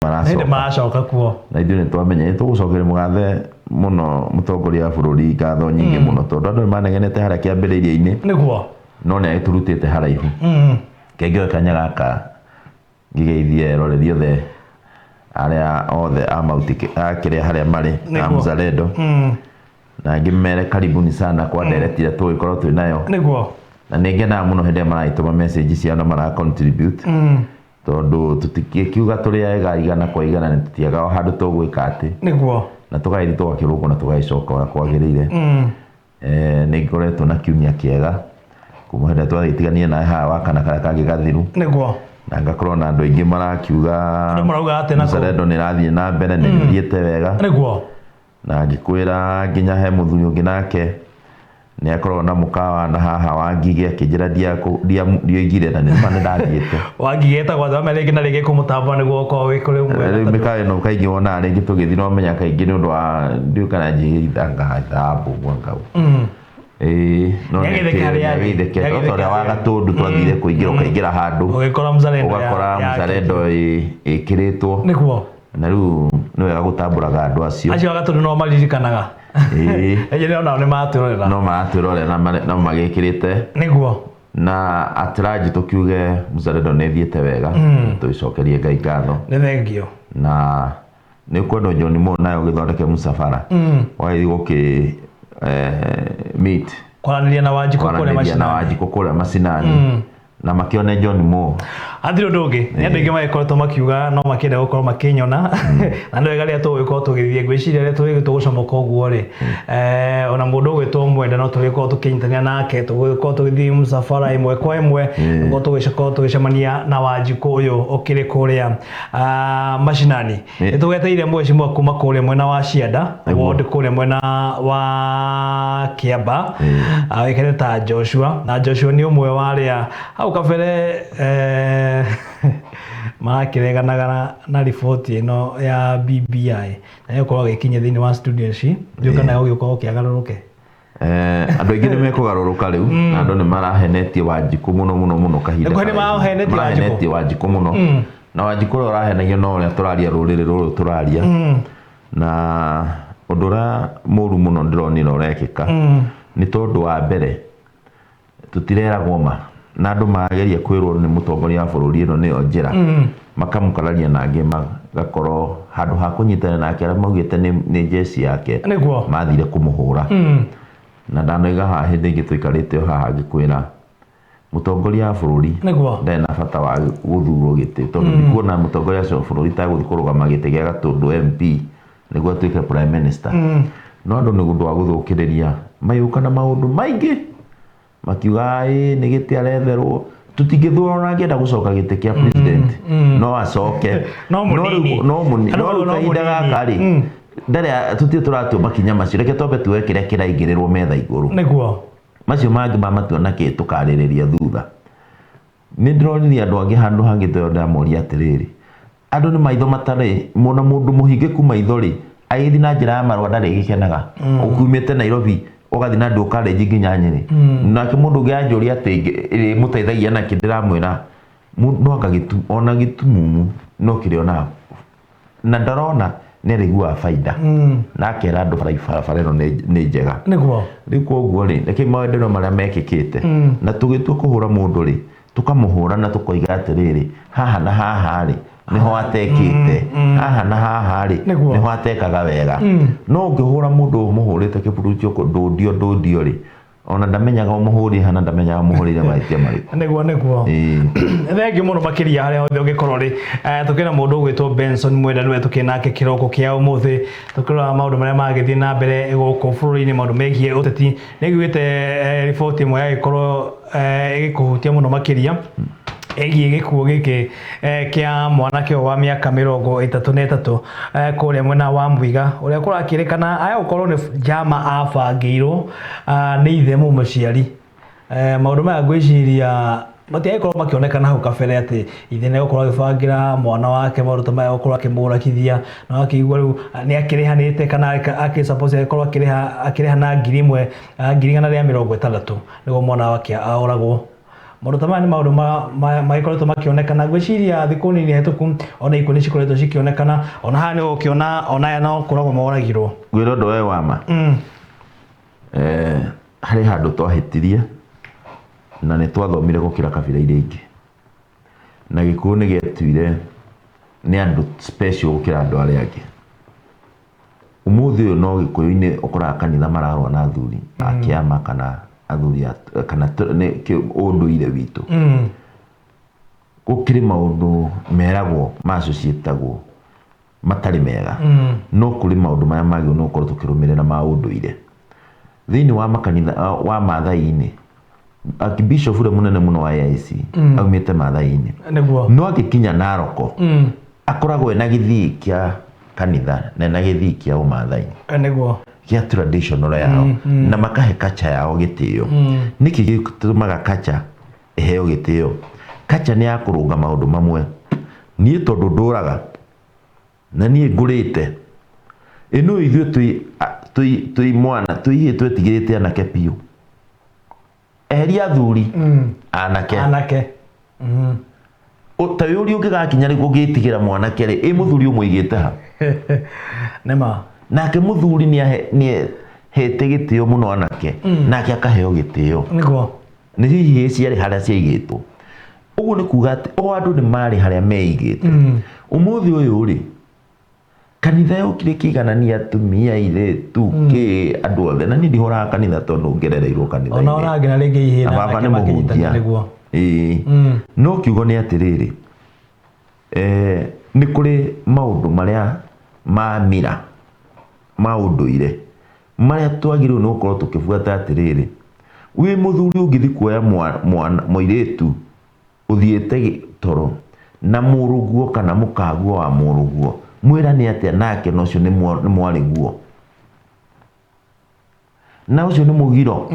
Maracoka. Hĩndĩ maracoka kuo. Na ithuĩ nĩ twamenya nĩ tũgũcokeria mũgathe mũno mũtongoria wa bũrũri ngatho nyingĩ mũno, tondũ andũ nĩ manegenete harĩa kĩambĩrĩria-inĩ. No nĩ agĩtũrutĩte haraihu. Kengeo kanya gaka ngĩgeithie eroreri othe arĩa othe a Mount a kĩrĩa harĩa marĩ a Mzalendo, na ngĩmere karibuni sana kwa ndereti ĩrĩa tũgĩkorwo twĩ nayo. Na nĩ ngenaga mũno hĩndĩ ĩrĩa maragĩtũma message ciao na mara contribute, tondũ tũtingĩkiuga tũrĩ ega igana kwa igana, nĩ tũtiagaga o handũ tũgwĩka atĩ na tũgagĩthiĩ tũgakĩrũngwo na tũgagĩcoka ũrĩa kwagĩrĩire. Nĩ ngoretwo na kiumia kĩega kuma hĩndĩ ĩrĩa twagĩtiganie nawe haha wakana karĩa kangĩ gathiru. Na ngakorwo na andũ aingĩ marakiuga Andũ marauga atĩ na kũu? Mzalendo nĩ ĩrathiĩ na mbere, nĩ ĩthiĩte wega. Na ngĩkwĩra nginya he mũthuri ũngĩ nake nĩ akoragwo na mũkawa na haha wa Ngigĩ, akĩnjĩra ndioigire, na nĩ ma nĩ ndathiĩte. Wangigĩ etagwo Thame rĩngĩ na rĩngĩ kũmũtambũra nĩguo ũkorwo wĩ kũrĩ mwega. Rĩu mĩkawa ĩno kaingĩ wonaga rĩngĩ tũgĩthiĩ no menya kaingĩ nĩ ũndũ wa ndiũĩ kana njigĩithanga thambu ngau. Ĩĩ, no Nĩagĩtheke harĩa arĩ. nĩagĩtheke. Nĩagĩtheke No ta ũrĩa harĩa wa arĩ. Gatũndũ twathire kũingĩra, ũkaingĩra handũ ũgĩkora Mzalendo ũgakora Mzalendo ĩkĩrĩtwo. Na rĩu nĩ wega gũtambũraga andũ acio. Acio a Gatũndũ no maririkanaga. Ĩĩ. Enye onao nĩ maratwĩrorera. No maratwĩrorera na no magĩkĩrĩte. Na at large tũkiuge Mzalendo nĩ ĩthiĩte wega. Tũcokerie Ngai ngatho. Nĩ thengio. Na nĩ ũkwenda John Mo nawe ũgĩthondeke mũcabara. Ũgagĩthiĩ gũkĩ meet. Kwaranĩria na Wanjikũ kũrĩa Kwaranĩria na macinani. Wanjikũ kũrĩa macinani. Na makĩone John Mo. Hatirĩ ũndũ ũngĩ, nĩ andũ aingĩ magĩkoretwo makiuga no makĩenda gũkorwo makĩnyona, na nĩ wega rĩrĩa tũgũgĩkorwo tũgĩthiĩ, ngwĩciria rĩrĩa tũgĩgĩ tũgũcomoka ũguo rĩ, ona mũndũ ũgwĩtwo Mwenda no tũgĩkorwo tũkĩnyitanĩra nake, tũgũgĩkorwo tũgĩthiĩ mũcabara ĩmwe kwa ĩmwe, nĩguo tũgĩkorwo tũgĩcemania na Wanjikũ ũyũ ũkĩrĩ kũrĩa macinani. Nĩ tũgeteire mheshimiwa kuma kũrĩa mwena wa Cianda ward, kũrĩa mwena wa Kĩamba, wĩkĩrĩte ta Joshua, na Joshua nĩ ũmwe wa arĩa hau kabere marakĩreganaga na riboti ĩno ya BBI, na nĩgũkorwo agĩkinya thĩinĩ wa studio ici, ndiũĩ kana ũgĩũka ũkĩagarũrũke. Andũ aingĩ nĩ mekũgarũrũka rĩu, na andũ nĩ marahenetie Wanjikũ mũno mũno mũno kahinda Nĩkuo nĩ karaihu. marahenetie Wanjikũ? Marahenetie Wanjikũ mũno. Na Wanjikũ ũrĩa ũrahenagio no ũrĩa tũraria, rũrĩrĩ rũrũ tũraria. Na ũndũ ũrĩa mũru mũno ndĩronire ũrekĩka nĩ tondũ wa mbere tũtireragwo ma, na andũ mageria kwĩrwo nĩ mũtongoria wa bũrũri ĩno nĩyo njĩra, makamũkararia, na angĩ magakorwo handũ ha kũnyitana nake arĩa maugĩte nĩ jeshi yake mathire kũmũhũra. Na ndanoiga haha hĩndĩ ĩngĩ tũikarĩte o haha ngĩkwĩra mũtongoria wa bũrũri ndarĩ na bata wa gũthurwo gĩtĩ, tondũ ndikuona mũtongoria ũcio wa bũrũri tagũthiĩ kũrũgama gĩtĩ gĩa Gatũndũ MP nĩguo atuĩke prime minister. No andũ nĩ ũndũ wa gũthũkĩrĩria mayũka na maũndũ maingĩ makiuga ĩ nĩ gĩtĩ aretherwo, tũtingĩthurwo, ona angĩenda gũcoka gĩtĩ kĩa president no acoke. No mũnini. No mũnini. Andũ No rĩu no kahinda mũnini. gaka rĩ, ndarĩ tũtirĩ tũratua makinya macio, reke twambe tuoe kĩrĩa kĩraigĩrĩrwo metha igũrũ. Macio mangĩ ma matua na kĩ tũkarĩrĩria thutha. Nĩ ndĩronirie andũ angĩ handũ hangĩ tondũ ndĩramoria atĩrĩrĩ, andũ nĩ maitho matarĩ mona, mũndũ mũhingĩku maitho rĩ, agĩthiĩ na njĩra ya marũa ndarĩ gĩkenaga. Ũkumĩte Nairobi ũgathiĩ na Nduũ College nginya Nyĩrĩ. Nake mũndũ ũngĩ anjũria atĩ ĩmũteithagia nakĩ, ndĩramwĩra no anga ona gĩtumumu no kĩrĩonaga na ndarona nĩ arĩiguaga baida, na akera andũ barabara ĩno nĩ njega. Rĩu koguo rĩ, reke maũndũ marĩa mekĩkĩte na tũgĩtua kũhũra mũndũ rĩ, tũkamũhũra na tũkoiga atĩrĩrĩ, haha na haha rĩ nĩho atekĩte, haha na haha rĩ nĩho atekaga wega. No ũngĩhũra mũndũ ũmũhũrĩte kĩburuti ndũndio ndũndio rĩ, ona ndamenyaga ũmũhũrire hana, ndamenyaga ũmũhũrĩire mahĩtia marĩkũ. Nĩguo. Thengiũ mũno makĩria harĩa hothe ũngĩkorwo rĩ. Tũkĩrĩ na mũndũ ũgwĩtwo Benson Mwenda, nĩwe tũkĩrĩ nake kĩroko kĩa ũmũthĩ, tũkĩrora maũndũ marĩa magĩthiĩ na mbere gũkũ bũrũri-inĩ, maũndũ megiĩ ũteti. Nĩ nguĩte riboti ĩmwe yagĩkorwo ĩgĩkũhutia mũno makĩria ĩgiĩ gĩkuũ gĩkĩ kĩa mwanake ũyũ wa mĩaka 33 kũrĩa mwena wa Mwĩga, ũrĩa kũrakĩrĩkana aya gũkorwo nĩ njama abangĩirwo nĩ ithe mũmũciari. Maũndũ maya ngwĩciria matiagĩkorwo makĩonekana hau kabere atĩ ithe nĩ egũkorwo agĩbangĩra mwana wake maũndũ ta maya, gũkorwo akĩmũragithia, na akĩigua rĩu nĩ akĩrĩhanĩte kana akĩ suppose agĩkorwo akĩrĩha na 1000, 160,000 nĩguo mwana wake aoragwo. Maũndũ ta maya nĩ maũndũ magĩkoretwo makĩonekana. Ngwĩciria thikũ nini hetũku ona ikuũ nĩ cikoretwo cikĩonekana, ona haha nĩ ũgũkĩona ona aya no kũragwo moragirwo. Ngwĩra ũndũ we wa ma. Harĩ handũ twahĩtirie na nĩ twathomire gũkĩra kabira iria ingĩ, na Gĩkũyũ nĩ gĩetuire nĩ andũ special gũkĩra andũ arĩa angĩ. Ũmũthĩ ũyũ no Gĩkũyũ-inĩ ũkoraga kanitha mararũa na athuri a kĩama kana athuri a kana nĩ ũndũire witũ. Gũkĩrĩ maũndũ meragwo macio ciĩtagwo matarĩ mega, no kũrĩ maũndũ marĩa magĩrĩirwo nĩ gũkorwo tũkĩrũmĩrĩra ma ũndũire. Thĩinĩ wa makanitha wa Maathai-inĩ, Archbishop ũrĩa mũnene mũno wa AIC aumĩte Maathai-inĩ. No agĩkinya Naroko, akoragwo ena gĩthii kĩa kanitha na ena gĩthii kĩa ũmaathai. Kĩa traditional yao, na makahe culture yao gĩtĩo. Nĩkĩ gĩtũmaga culture ĩheo gĩtĩo? Culture nĩ ya kũrũnga maũndũ mamwe. Niĩ tondũ ndũraga na niĩ ngũrĩte, ĩno ithuĩ twĩ mwana twĩ ihĩĩ twetigĩrĩte anake biũ. Eheria athuri, anake. Anake. Ta wĩ ũrĩa ũngĩgakinya rĩ ũngĩtigĩra mwanake rĩ, ĩ mũthuri ũmũigĩte ha? Nĩma. Nake mũthuri nĩ ahete gĩtĩo mũno anake, nake akaheo gĩtĩo. Nĩ hihi ciarĩ harĩa ciaigĩtwo. Ũguo nĩ kuga atĩ o andũ nĩ marĩ harĩa meigĩte. Ũmũthĩ ũyũ rĩ, kanitha yokire ĩkĩiganania atumia, airĩtu, kĩ andũ othe. Na niĩ ndihũraga kanitha tondũ ngerereirwo kanitha-inĩ. Ona ũrangĩ na rĩngĩ ihĩĩ na baba nĩ mũhunjia. Ĩĩ. No kiugo nĩ atĩrĩrĩ, nĩ kũrĩ maũndũ marĩa ma mira, ma ũndũire, marĩa twagĩrĩirwo nĩ gũkorwo tũkĩbuata atĩrĩrĩ, wĩ mũthuri ũngĩthiĩ kuoya mũirĩtu ũthiĩte toro na mũrũguo kana mũkaguo wa mũrũguo, mwĩrane atĩa nake na ũcio nĩ mwarĩguo, na ũcio nĩ mũgiro.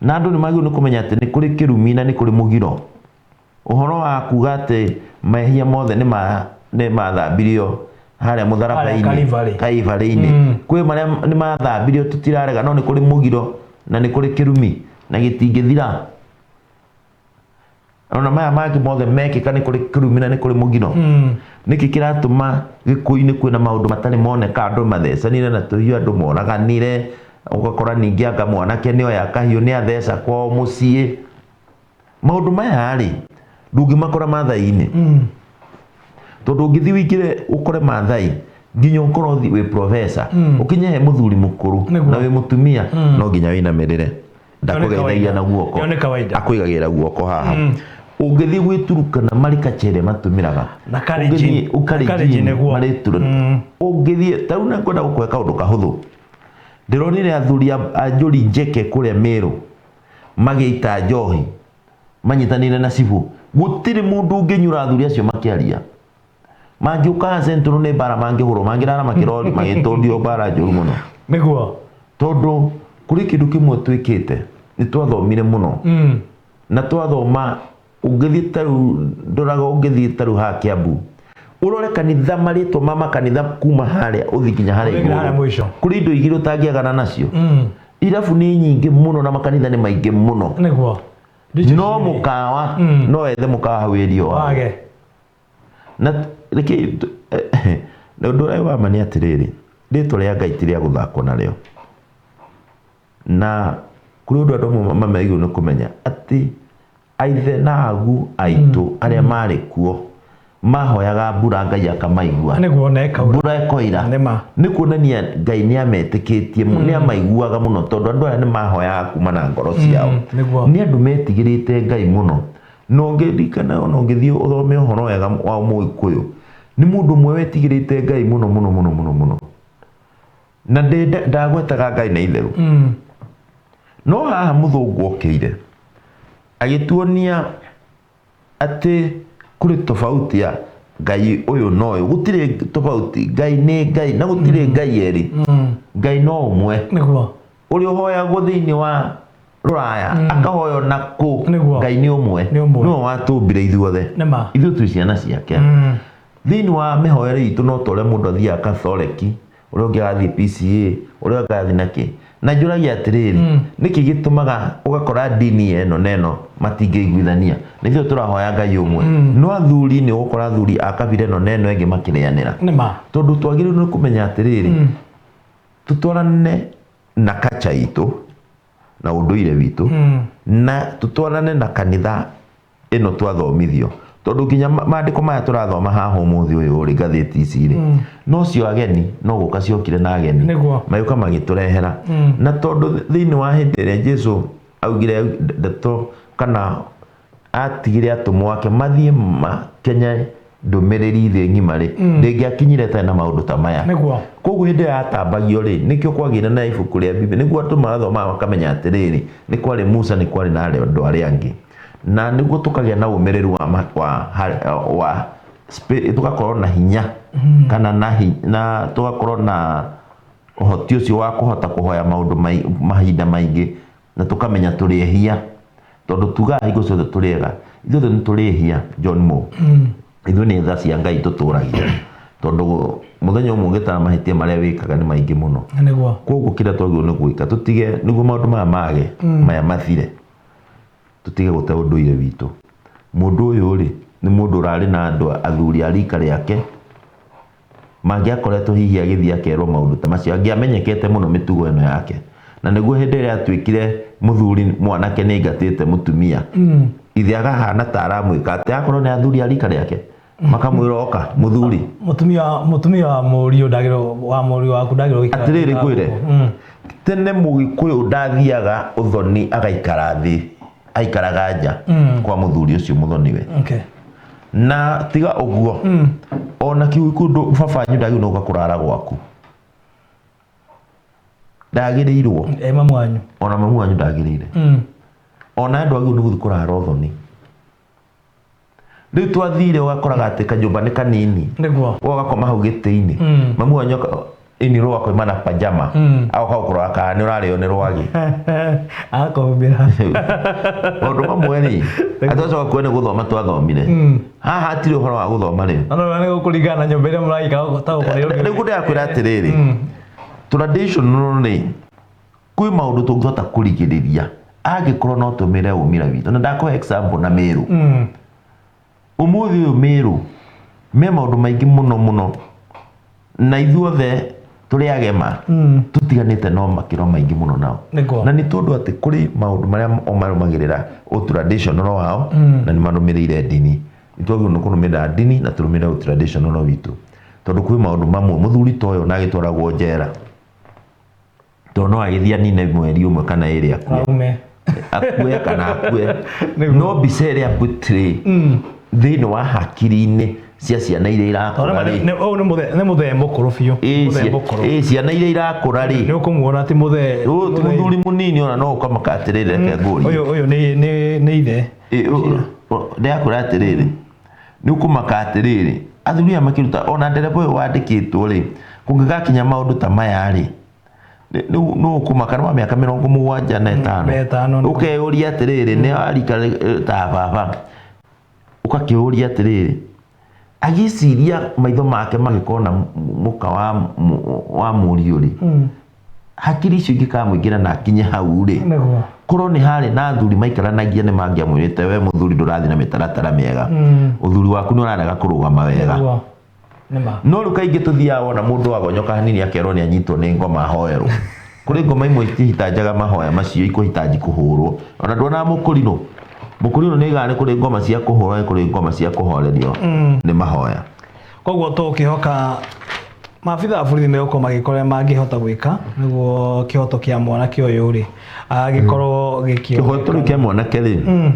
Na andũ nĩ magĩrĩirwo nĩ kũmenya atĩ nĩ kũrĩ kĩrumi na nĩ kũrĩ mũgiro. Ũhoro wa kuga atĩ mehia mothe nĩ mathambirio harĩa mũtharaba-inĩ, Kaibarĩ-inĩ. Kwĩ marĩa nĩ mathambirio tũtirarega, no nĩ kũrĩ mũgiro na nĩ kũrĩ kĩrumi na gĩtingĩthira. Ona maya mangĩ mothe mekĩka nĩ kũrĩ kĩrumi na nĩ kũrĩ mũgiro. Nĩkĩ kĩratũma Gĩkũyũ-inĩ kwĩna maũndũ matarĩ moneka, andũ mathecanire na tũhiũ, andũ moraganire, ũgakora ningĩ anga mwanake nĩ oya kahiũ nĩ atheca kwao mũciĩ. Maũndũ maya rĩ, ndũngĩmakora Maathai-inĩ. Tondũ ũngĩthiĩ ũingĩre ũkore Maathai, nginya ũkorwo wĩ professor, ũkinye he mũthuri mũkũrũ na wĩ mũtumia, no nginya wĩinamĩrĩre. Ndakũgeithagia na guoko. Akũigagĩrĩra guoko haha. Ũngĩthiĩ gwĩturukana marĩ kacere matũmĩraga. Na Kalenjin. Kalenjin marĩ turu. Ũngĩthiĩ ta rĩu nĩngwenda gũkũhe kaũndũ kahũthũ. Ndĩronire athuri a Njũri Njeke kũrĩa Meru magĩita njohi manyitanĩire na cibũ. Gũtirĩ mũndũ ũngĩnyura athuri acio makĩaria. Mangĩũka haha Central nĩ mbara mangĩhũrwo, mangĩrara makĩrori magĩtũndio mbara njũru mũno. Nĩguo. Tondũ kũrĩ kĩndũ kĩmwe twĩkĩte, nĩ twathomire mũno. Na twathoma, ũngĩthiĩ ta rĩu, ndoraga ũngĩthiĩ ta rĩu haha Kiambu, ũrore kanitha, marĩtwa ma makanitha kuma harĩa ũthiĩ nginya harĩa igũrũ. Kũrĩ indo igĩrĩ ũtangĩagana nacio. Irabu nĩ nyingĩ mũno na makanitha nĩ maingĩ mũno. Nĩguo. No mũkawa, no wethe mũkawa hau area wao. Wage. Na reke ũndũ ũrĩa wa ma nĩ atĩrĩrĩ, rĩtwa rĩa Ngai ti rĩa gũthakwo narĩo. Na kũrĩ ũndũ andũ amwe mamagĩrĩirwo nĩ kũmenya atĩ aithe na agu aitũ arĩa marĩ kuo mahoyaga mbura Ngai akamaigua. Nĩguo, na ĩkaura. Mbura ĩkoira. Nĩma. Nĩ kuonania Ngai nĩ ametĩkĩtie, nĩ amaiguaga mũno tondũ andũ aya nĩ mahoyaga kuma na ngoro ciao. Nĩ andũ metigĩrĩte Ngai mũno. Na ũngĩririkana ona ũngĩthiĩ ũthome ũhoro wega wa Mũgĩkũyũ, nĩ mũndũ ũmwe wetigĩrĩte Ngai mũno mũno mũno mũno mũno. Na ndagwetaga Ngai na itherũ. No haha mũthũngũ okĩire agĩtuonia atĩ kũrĩ tofauti ya Ngai ũyũ na ũyũ. Gũtirĩ tofauti, Ngai nĩ Ngai na gũtirĩ Ngai erĩ. Ngai no ũmwe. Nĩguo. Ũrĩa ũhoyagwo thĩinĩ wa Rũraya, akahoywo na kũ, Ngai nĩ ũmwe. Nĩwe watũmbire ithuothe. Ithuĩ twĩ ciana ciake. Thĩinĩ wa mĩhoere itũ no ta ũrĩa mũndũ athiaga Katholeki, ũrĩa ũngĩ agathiĩ PCA, ũrĩa ũngĩ agathiĩ na kĩ. Na njũragia atĩrĩrĩ, nĩkĩ gĩtũmaga ũgakora ndini ĩno na ĩno matingĩiguithania? Nĩ ithuĩ tũrahoya Ngai ũmwe, no athuri nĩ ũgũkora athuri a kabira ĩno na ĩno ĩngĩ makĩrĩanĩra. Nĩ ma. Tondũ twagĩrĩirwo nĩ kũmenya atĩrĩrĩ, tũtwarane na kacha itũ na ũndũire witũ, na tũtwarane na kanitha ĩno twathomithio, tondũ nginya maandĩko maya tũrathoma haha ũmũthĩ ũyũ rĩ, ngathĩti ici rĩ, no cio ageni no gũka ciokire na ageni magĩũka magĩtũrehera. Na tondũ thĩinĩ wa hĩndĩ ĩrĩa Jesu augire ndeto kana atigire atũmwo ake mathiĩ makenye ndũmĩrĩri thĩ ng'ima rĩ, ndĩngĩakinyire ĩtarĩ na maũndũ ta maya. Nĩguo. Koguo hĩndĩ ĩyo yatambagio rĩ, nĩkĩo kwagĩire na ibuku rĩa Biblia, nĩguo andũ magathomaga makamenya atĩrĩrĩ, nĩ kwarĩ Musa, nĩ kwarĩ na andũ arĩa angĩ, na nĩguo tũkagĩa na ũmĩrĩru wa, wa tũgakorwo na hinya kana na tũgakorwo na ũhoti ũcio wa kũhota kũhoya maũndũ mahinda maingĩ, na tũkamenya tũrĩ ehia, tondũ tugaga hingo ciothe tũrĩ ega, ithuothe nĩ tũrĩ ehia. John Mo, ithuĩ nĩ tha cia Ngai tũtũragia, tondũ mũthenya ũmwe ũngĩtara mahĩtia marĩa wĩkaga nĩ maingĩ mũno. Nĩguo. Koguo kĩrĩa twagĩrĩirwo nĩ gwĩka, tũtige nĩguo maũndũ maya mage, maya mathire, tũtige gũte ũndũire witũ. Mũndũ ũyũ rĩ, nĩ mũndũ ũrarĩ na andũ athuri a rika rĩake mangĩakoretwo hihi agĩthiĩ akerwo maũndũ ta macio, angĩamenyekete mũno mĩtugo ĩno yake, na nĩguo hĩndĩ ĩrĩa atuĩkire mũthuri mwanake nĩ aingatĩte mũtumia, ithe agahana ta aramwĩka atĩ akorwo nĩ athuri a rika rĩake makamwĩra oka mũthuri. Mũtumia wa mũriũ ndagĩrĩirwo, wa mũriũ waku ndagĩrĩirwo gũikara. Atĩrĩrĩ, ngwĩre, tene mũgĩkũyũ ndathiaga ũthoni agaikara thĩ, aikaraga nja kwa mũthuri ũcio mũthoniwe. Na tiga ũguo, ona kĩgĩkũyũ baba wanyu ndagĩrĩirwo nĩ gũka kũrara gwaku, ndagĩrĩirwo. Mamu wanyu. Ona mamu wanyu ndagĩrĩire. Ona andũ agĩrĩirwo nĩ gũthiĩ kũrara ũthoni. Rĩu twathire ũgakoraga atĩ kanyũmba nĩ kanini. Nĩguo. Ũgakoma hau gĩtĩ-inĩ. Mamu wanyu inirwo akoima na pajama. Agoka gũkũrora kana nĩ ũrarĩo nĩ rwagĩ. Akahumbĩra. Maũndũ mamwe rĩ, atĩ ũgacoka kuona nĩ gũthoma twathomire. Haha hatirĩ ũhoro wa gũthoma rĩ. No nĩ gũkũringana na nyũmba ĩrĩa mũraikara ta gũkorwo. Rĩu ndĩrakwĩra atĩrĩrĩ, traditional rĩ, kwĩ maũndũ tũngĩhota kũrigĩrĩria angĩkorwo no tũmĩre ũmira witũ. Na ndakũhe example na Meru. Ũmũthĩ ũyũ Meru me maũndũ maingĩ mũno mũno, na ithuothe tũrĩ agema tũtiganĩte no makĩro maingĩ mũno nao. Nĩguo. Na nĩ tondũ atĩ kũrĩ maũndũ marĩa o marũmagĩrĩra traditional wao, na nĩ marũmĩrĩire ndini. Nĩ twagĩrĩirwo nĩ kũrũmĩrĩra ndini na tũrũmĩrĩre traditional witũ, tondũ kwĩ maũndũ mamwe mũthuri ta ũyũ na agĩtwaragwo njera, tondũ no agĩthiĩ anine mweri ũmwe kana ĩrĩ akue. Aume. Akue kana akue. Nĩguo. No mbica ĩrĩa portray thĩinĩ wa hakiri-inĩ cia ciana iria irakũra rĩ, Ũyũ nĩ mũthee mũkũrũ biũ. Mũthee mũkũrũ. Ciana iria irakũra rĩ, Nĩ ũkũmuona ti mũthee. Ũyũ ti mũthuri mũnini, ona no ũkamaka atĩrĩrĩ, reke ngũrie. Ũyũ nĩ ithe. Ndĩrakwĩra atĩrĩrĩ, nĩ ũkũmaka atĩrĩrĩ, athuri aya makĩruta ona ndereba ũyũ wandĩkĩtwo rĩ, kũngĩgakinya maũndũ ta maya rĩ, nĩ ũkũmaka nĩ wa mĩaka 75. Na ĩtano, nĩguo. Ũkeyũria atĩrĩrĩ, nĩ arika ta baba, ũgakĩũria atĩrĩrĩ, agĩciria maitho make magĩkona mũka wa mũriũ rĩ, hakiri icio ingĩkamũingĩra na akinye hau rĩ, Nĩguo. korwo nĩ harĩ na athuri maikaranagia nĩ mangĩamwĩrĩte, we mũthuri ndũrathiĩ na mĩtaratara mĩega, ũthuri waku nĩ ũrarega kũrũgama wega. Nĩguo. Nĩma. No rĩu kaingĩ tũthiaga wona mũndũ agonyoka hanini akerwo nĩ anyitwo nĩ ngoma ahoerwo. Kũrĩ ngoma imwe itihitanjaga mahoya macio, ikũhitanji kũhũrwo. Ona nduonaga mũkũrinũ. Mũkũrinũ nĩ aigaga nĩ kũrĩ ngoma cia kũhũrwo, nĩ kũrĩ ngoma cia kũhorerio nĩ mahoya. Koguo tũkĩhoka maabitha a borithi megũkorwo magĩka ũrĩa mangĩhota gwĩka nĩguo kĩhoto kĩa mwanake ũyũ rĩ agĩkorwo gĩkĩoneka. Kĩhoto rĩu kĩa mwanake rĩ,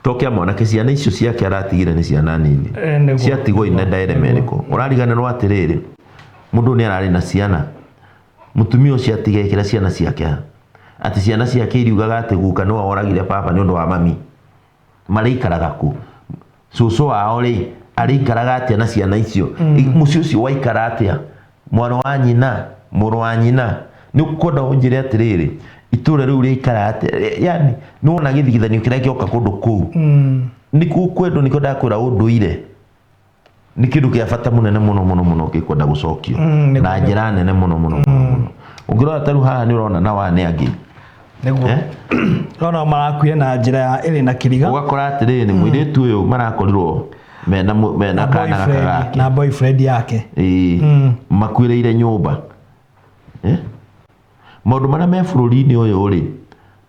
to kĩa mwanake, ciana icio ciake aratigire nĩ ciana nini. Nĩguo. Ciatigwo ine ndaeremerĩkũ. Ũrariganĩrwo atĩrĩrĩ, mũndũ nĩ ararĩ na ciana, mũtumia ũcio atigekĩra ciana ciake ha? Atĩ ciana ciake iriugaga atĩ guka nĩwe woragire baba nĩ ũndũ wa mami. Marĩikaraga kũ? Cũcũ wao rĩ, arĩikaraga atĩa na ciana icio? Mũciĩ ũcio waikara atĩa? Mwana wa nyina, mũrũ wa nyina, nĩ ũkwenda ũnjĩre atĩrĩrĩ, itũũra rĩu rĩikara atĩa? Yani nĩ wona gĩthigithanio kĩrĩa gĩoka kũndũ kũu. Nĩ kwendwo, nĩkĩo ndakwĩra ũndũire nĩ kĩndũ kĩa bata mũnene mũno mũno mũno gĩkwenda gũcokio na njĩra nene mũno mũno mũno mũno. Ũngĩrora ta rĩu haha nĩ ũrona na wa nĩ angĩ. Nĩguo. Ona marakuire na njĩra ya ĩrĩ na kĩriga. Ũgakora atĩrĩrĩ, mũirĩtu ũyũ marakorirwo mena mena Na kana gaka boyfriend gake. Na boyfriend yake. Ĩĩ, makuĩrĩire nyũmba. Maũndũ marĩa me bũrũri-inĩ ũyũ rĩ,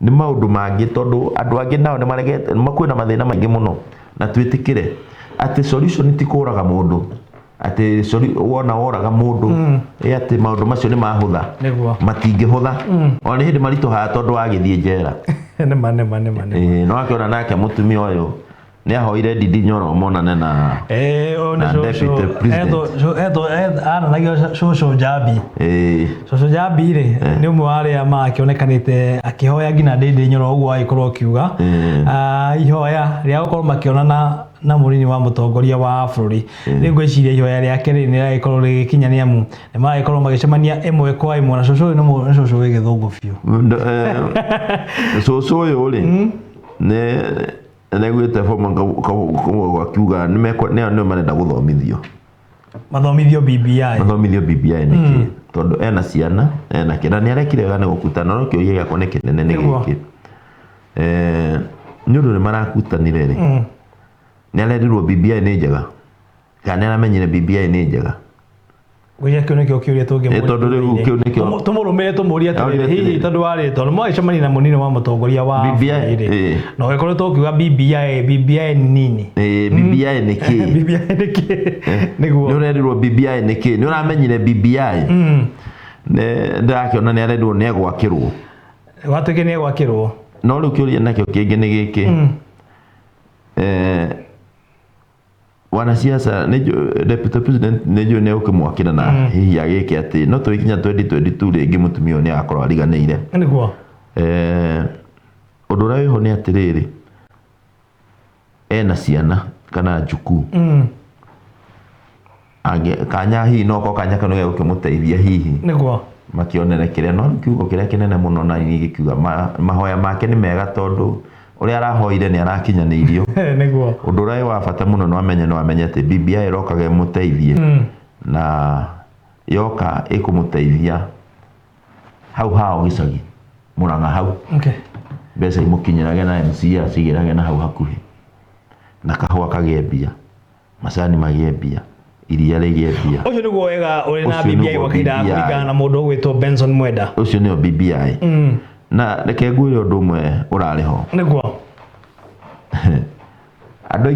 nĩ maũndũ mangĩ, tondũ andũ angĩ nao nĩ maregete, kwĩna mathĩna maingĩ mũno, na twĩtĩkĩre atĩ solution ti kũraga mũndũ, atĩ wona woraga mũndũ, ĩ atĩ maũndũ macio nĩ mahũtha. Nĩguo. Matingĩhũtha, ona nĩ hĩndĩ maritũhaga tondũ wagĩthiĩ njera. Nĩma, nĩma, nĩma, nĩma. Ĩĩ, no akĩona nake mũtumia ũyũ nĩ ahoire Ndindi Nyoro monane na Ũyũ nĩ na cũcũ. Deputy President. Etwo ananagio cũcũ Njambi. Cũcũ Njambi rĩ, nĩ ũmwe wa arĩa makĩonekanĩte akĩhoya nginya Ndindi Nyoro, ũguo agĩkorwo akiuga ihoya rĩa gũkorwo makĩonana na mũnini wa mũtongoria wa bũrũri. Rĩu ngwĩciria ihoya rĩake rĩ nĩ rĩragĩkorwo rĩgĩkinya, nĩ amu nĩ maragĩkorwo magĩcemania ĩmwe kwa ĩmwe, na cũcũ ũyũ nĩ cũcũ wĩ gĩthũngũ biũ. Cũcũ ũyũ rĩ, nĩ nĩaiguĩte akiuga nĩo nĩo marenda gũthomithio. Mathomithio BBI. Mathomithio BBI nĩkĩ, tondũ ena ciana, ena kĩ, na nĩ arekire wega nĩ gũkutana, no kĩũria gĩakwa nĩ kĩnene nĩ gĩkĩ, nĩ ũndũ nĩ marakutanire rĩ, nĩ arerirwo BBI nĩ njega kana nĩ aramenyire BBI nĩ njega? Ngwĩciria kĩu nĩkĩo kĩũria tũngĩmũria. Tondũ rĩu kĩu nĩkĩo Tũmũrũmĩre tũmũrie atĩrĩrĩ, Aũrie hihi atĩrĩrĩ. tondũ warĩ tondũ mwagĩcemania na mũnini wa mũtongoria wa BBI, bũrũri rĩ, na ũgĩkoretwo ũkiuga BBI, BBI nĩ nini? Ĩĩ, BBI nĩ kĩ? BBI nĩ kĩ? Nĩguo. Nĩ ũrerirwo BBI nĩ kĩ? Nĩ ũramenyire BBI? Nĩ ndĩrakĩona nĩ arerirwo nĩ egwakĩrwo. Gwatuĩke nĩ egwakĩrwo. No rĩu kĩũria nakĩo kĩngĩ nĩ gĩkĩ, wanasiasa nĩ deputy president nĩ njũĩ nĩ egũkĩmwakĩra na hihi agĩke atĩ no tũgĩkinya 2022 rĩngĩ mũtumia ũyũ nĩ agakorwo ariganĩire. Nĩguo. Ũndũ ũrĩa wĩho nĩ atĩrĩrĩ, ena ciana kana njukuu, kanya hihi no korwo kanya kau nĩ gegũkĩmũteithia hihi Nĩguo. makĩonere kĩrĩa, no kiugo kĩrĩa kĩnene mũno na niĩ gĩkiuga mahoya make nĩ mega, tondũ ũrĩa arahoire nĩ arakinyanĩirio. Nĩguo. Ũndũ ũrĩa wĩ wa bata mũno nĩ wamenye atĩ BBI ĩrokaga ĩmũteithie, na yoka ĩkũmũteithia hau hao gĩcagi Mũrang'a hau, mbeca imũkinyĩrage na MCA acigĩrage na hau hakuhĩ, na kahũa kagĩe mbia, macani magĩe mbia, iria rĩgĩe mbia. Ũcio nĩguo wega ũrĩ na Ũcio BBI nĩguo gwa kahinda BBI. kũringana na mũndũ ũgwĩtwo Benson Mwenda. Ũcio nĩyo BBI. Na reke ngwĩre ũndũ ũmwe ũrarĩ ho. Nĩguo. Andũ